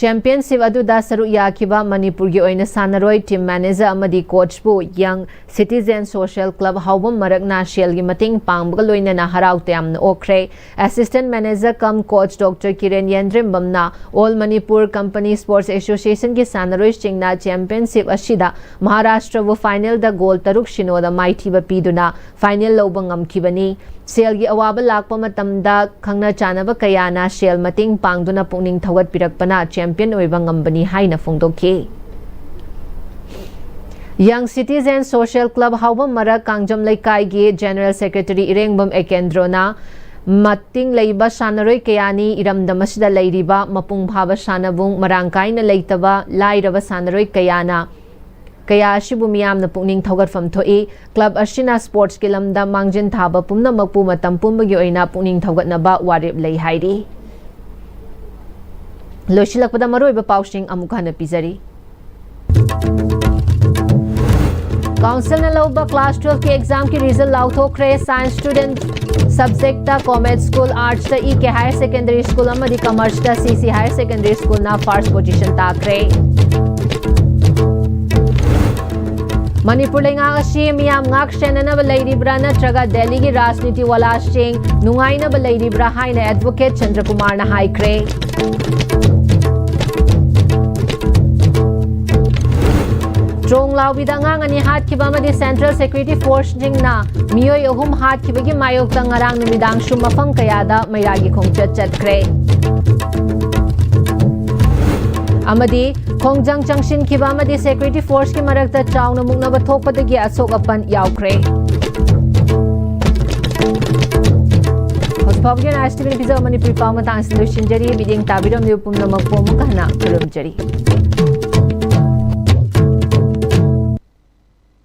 Championship ꯑꯗꯨꯗ ꯁꯔꯨꯛ ꯌꯥꯈꯤꯕ ꯃꯅꯤꯄꯨꯔꯒꯤ ꯑꯣꯏꯅ ꯁꯥꯟꯅꯔꯣꯏ, team manager ꯑꯃꯗꯤ coachꯄꯨ Young Citizen Social Club ꯍꯥꯎꯕꯝ ꯃꯔꯛꯅ ꯁꯦꯜꯒꯤ ꯃꯇꯦꯡ ꯄꯥꯡꯕꯒ ꯂꯣꯏꯅꯅ ꯍꯔꯥꯎ ꯇꯌꯥꯝꯅ ꯑꯣꯛꯈ꯭ꯔꯦ꯫ Assistant manager cum coach Doctor ꯀꯤꯔꯦꯟ ꯌꯦꯟꯗ꯭ꯔꯦꯝꯕꯝꯅ All Manipur Company Sports Associationꯒꯤ ꯁꯥꯟꯅꯔꯣꯏꯁꯤꯡꯅ championship ꯑꯁꯤꯗ ꯃꯍꯥꯔꯥꯁꯇ꯭ꯔꯕꯨ finalꯗ goal ꯇꯔꯨꯛ ꯁꯤꯅꯣꯗ ꯃꯥꯏꯊꯤꯕ ꯄꯤꯗꯨꯅ final ꯂꯧꯕ ꯉꯝꯈꯤꯕꯅꯤ꯫ ꯁꯦꯜꯒꯤ ꯑꯋꯥꯕ ꯂꯥꯛꯄ ꯃꯇꯝꯗ ꯈꯪꯅ ꯆꯥꯟꯅꯕ ꯀꯌꯥꯅ ꯁꯦꯜ ꯃꯇꯦꯡ ꯄꯥꯡꯗꯨꯅ ꯄꯨꯛꯅꯤꯡ ꯊꯧꯒꯠꯄꯤꯔꯛꯄꯅ champion ꯑꯣꯏꯕ ꯉꯝꯕꯅꯤ ꯍꯥꯏꯅ ꯐꯣꯡꯗꯣꯛꯈꯤ꯫ Young Citizen Social Club ꯍꯥꯎꯕꯝ ꯃꯔꯛ ꯀꯥꯡꯖꯝ ꯂꯩꯀꯥꯏꯒꯤ General Secretary ꯏꯔꯦꯡꯕꯝ ꯑꯦꯀꯦꯟꯗ꯭ꯔꯣꯅ ꯃꯇꯤꯡ ꯂꯩꯕ ꯁꯥꯟꯅꯔꯣꯏ ꯀꯌꯥꯅꯤ ꯏꯔꯝꯗꯝ ꯑꯁꯤꯗ ꯂꯩꯔꯤꯕ ꯃꯄꯨꯡ ꯐꯥꯕ ꯁꯥꯟꯅꯕꯨꯡ ꯃꯔꯥꯡ ꯀꯥꯏꯅ ꯂꯩꯇꯕ ꯂꯥꯏꯔꯕ ꯁꯥꯟꯅꯔꯣꯏ ꯀꯌꯥꯅ ꯀꯌꯥ ꯑꯁꯤꯕꯨ ꯃꯤꯌꯥꯝꯅ ꯄꯨꯛꯅꯤꯡ ꯊꯧꯒꯠꯐꯝ ꯊꯣꯛꯏ꯫ Club ꯑꯁꯤꯅ sportsꯀꯤ ꯂꯝꯗ ꯃꯥꯡꯖꯤꯟ ꯊꯥꯕ ꯄꯨꯝꯅꯃꯛꯄꯨ ꯃꯇꯝ ꯄꯨꯝꯕꯒꯤ ꯑꯣꯏꯅ ꯄꯨꯛꯅꯤꯡ ꯊꯧꯒꯠꯅꯕ ꯋꯥꯔꯦꯞ ꯂꯩ ꯍꯥꯏꯔꯤ꯫ ꯂꯣꯏꯁꯤꯜꯂꯛꯄꯗ ꯃꯔꯨꯑꯣꯏꯕ ꯄꯥꯎꯁꯤꯡ ꯑꯃꯨꯛ ꯍꯟꯅ ꯄꯤꯖꯔꯤ꯫ Councilꯅ ꯂꯧꯕ class twelveꯀꯤ examꯀꯤ result ꯂꯥꯎꯊꯣꯛꯈ꯭ꯔꯦ꯫ Science student subjectꯇ Comet School, Artsꯇ E K Higher Secondary School ꯑꯃꯗꯤ Commerceꯇ C C Higher Secondary Schoolꯅ first position ꯇꯥꯈ꯭ꯔꯦ꯫ ꯃꯅꯤꯄꯨꯔ ꯂꯩꯉꯥꯛ ꯑꯁꯤ ꯃꯤꯌꯥꯝ ꯉꯥꯛ ꯁꯦꯟꯅꯅꯕ ꯂꯩꯔꯤꯕ꯭ꯔꯥ ꯅꯠꯇ꯭ꯔꯒ ꯗꯦꯜꯂꯤꯒꯤ ꯔꯥꯖꯅꯤꯇꯤ ꯋꯥꯂꯥꯁꯤꯡ ꯅꯨꯡꯉꯥꯏꯅꯕ ꯂꯩꯔꯤꯕ꯭ꯔꯥ ꯍꯥꯏꯅ advocate ꯆꯟꯗ꯭ꯔꯀꯨꯃꯥꯔꯅ ꯍꯥꯏꯈ꯭ꯔꯦ꯫ ꯇ꯭ꯔꯣꯡ ꯂꯥꯎꯕꯤꯗ ꯑꯉꯥꯡ ꯑꯅꯤ ꯍꯥꯠꯈꯤꯕ ꯑꯃꯗꯤ Central Security Forceꯁꯤꯡꯅ ꯃꯤꯑꯣꯏ ꯑꯍꯨꯝ ꯍꯥꯠꯈꯤꯕꯒꯤ ꯃꯥꯌꯣꯛꯇ ꯉꯔꯥꯡ ꯅꯨꯃꯤꯗꯥꯡꯁꯨ ꯃꯐꯝ ꯀꯌꯥꯗ ꯃꯩꯔꯥꯒꯤ ꯈꯣꯡꯆꯠ ꯆꯠꯈ꯭ꯔꯦ꯫ ꯑꯃꯗꯤ ꯈꯣꯡꯖꯪ ꯆꯪꯁꯤꯟꯈꯤꯕ ꯑꯃꯗꯤ Security Forceꯀꯤ ꯃꯔꯛꯇ ꯆꯥꯎꯅ ꯃꯨꯛꯅꯕ ꯊꯣꯛꯄꯗꯒꯤ ꯑꯁꯣꯛ ꯑꯄꯟ ꯌꯥꯎꯈ꯭ꯔꯦ꯫ ꯍꯧꯖꯤꯛ ꯐꯥꯎꯕꯒꯤ ꯑꯣꯏꯅ ISTVꯅ ꯄꯤꯖꯕ ꯃꯅꯤꯄꯨꯔꯤ ꯄꯥꯎ ꯃꯇꯥꯡꯁꯤꯗ ꯂꯣꯏꯁꯤꯟꯖꯔꯤ꯫ ꯃꯤꯠꯌꯦꯡ ꯇꯥꯕꯤꯔꯝꯂꯤꯕ ꯄꯨꯝꯅꯃꯛꯄꯨ ꯑꯃꯨꯛ ꯍꯟꯅ ꯈꯨꯔꯨꯝꯖꯔꯤ꯫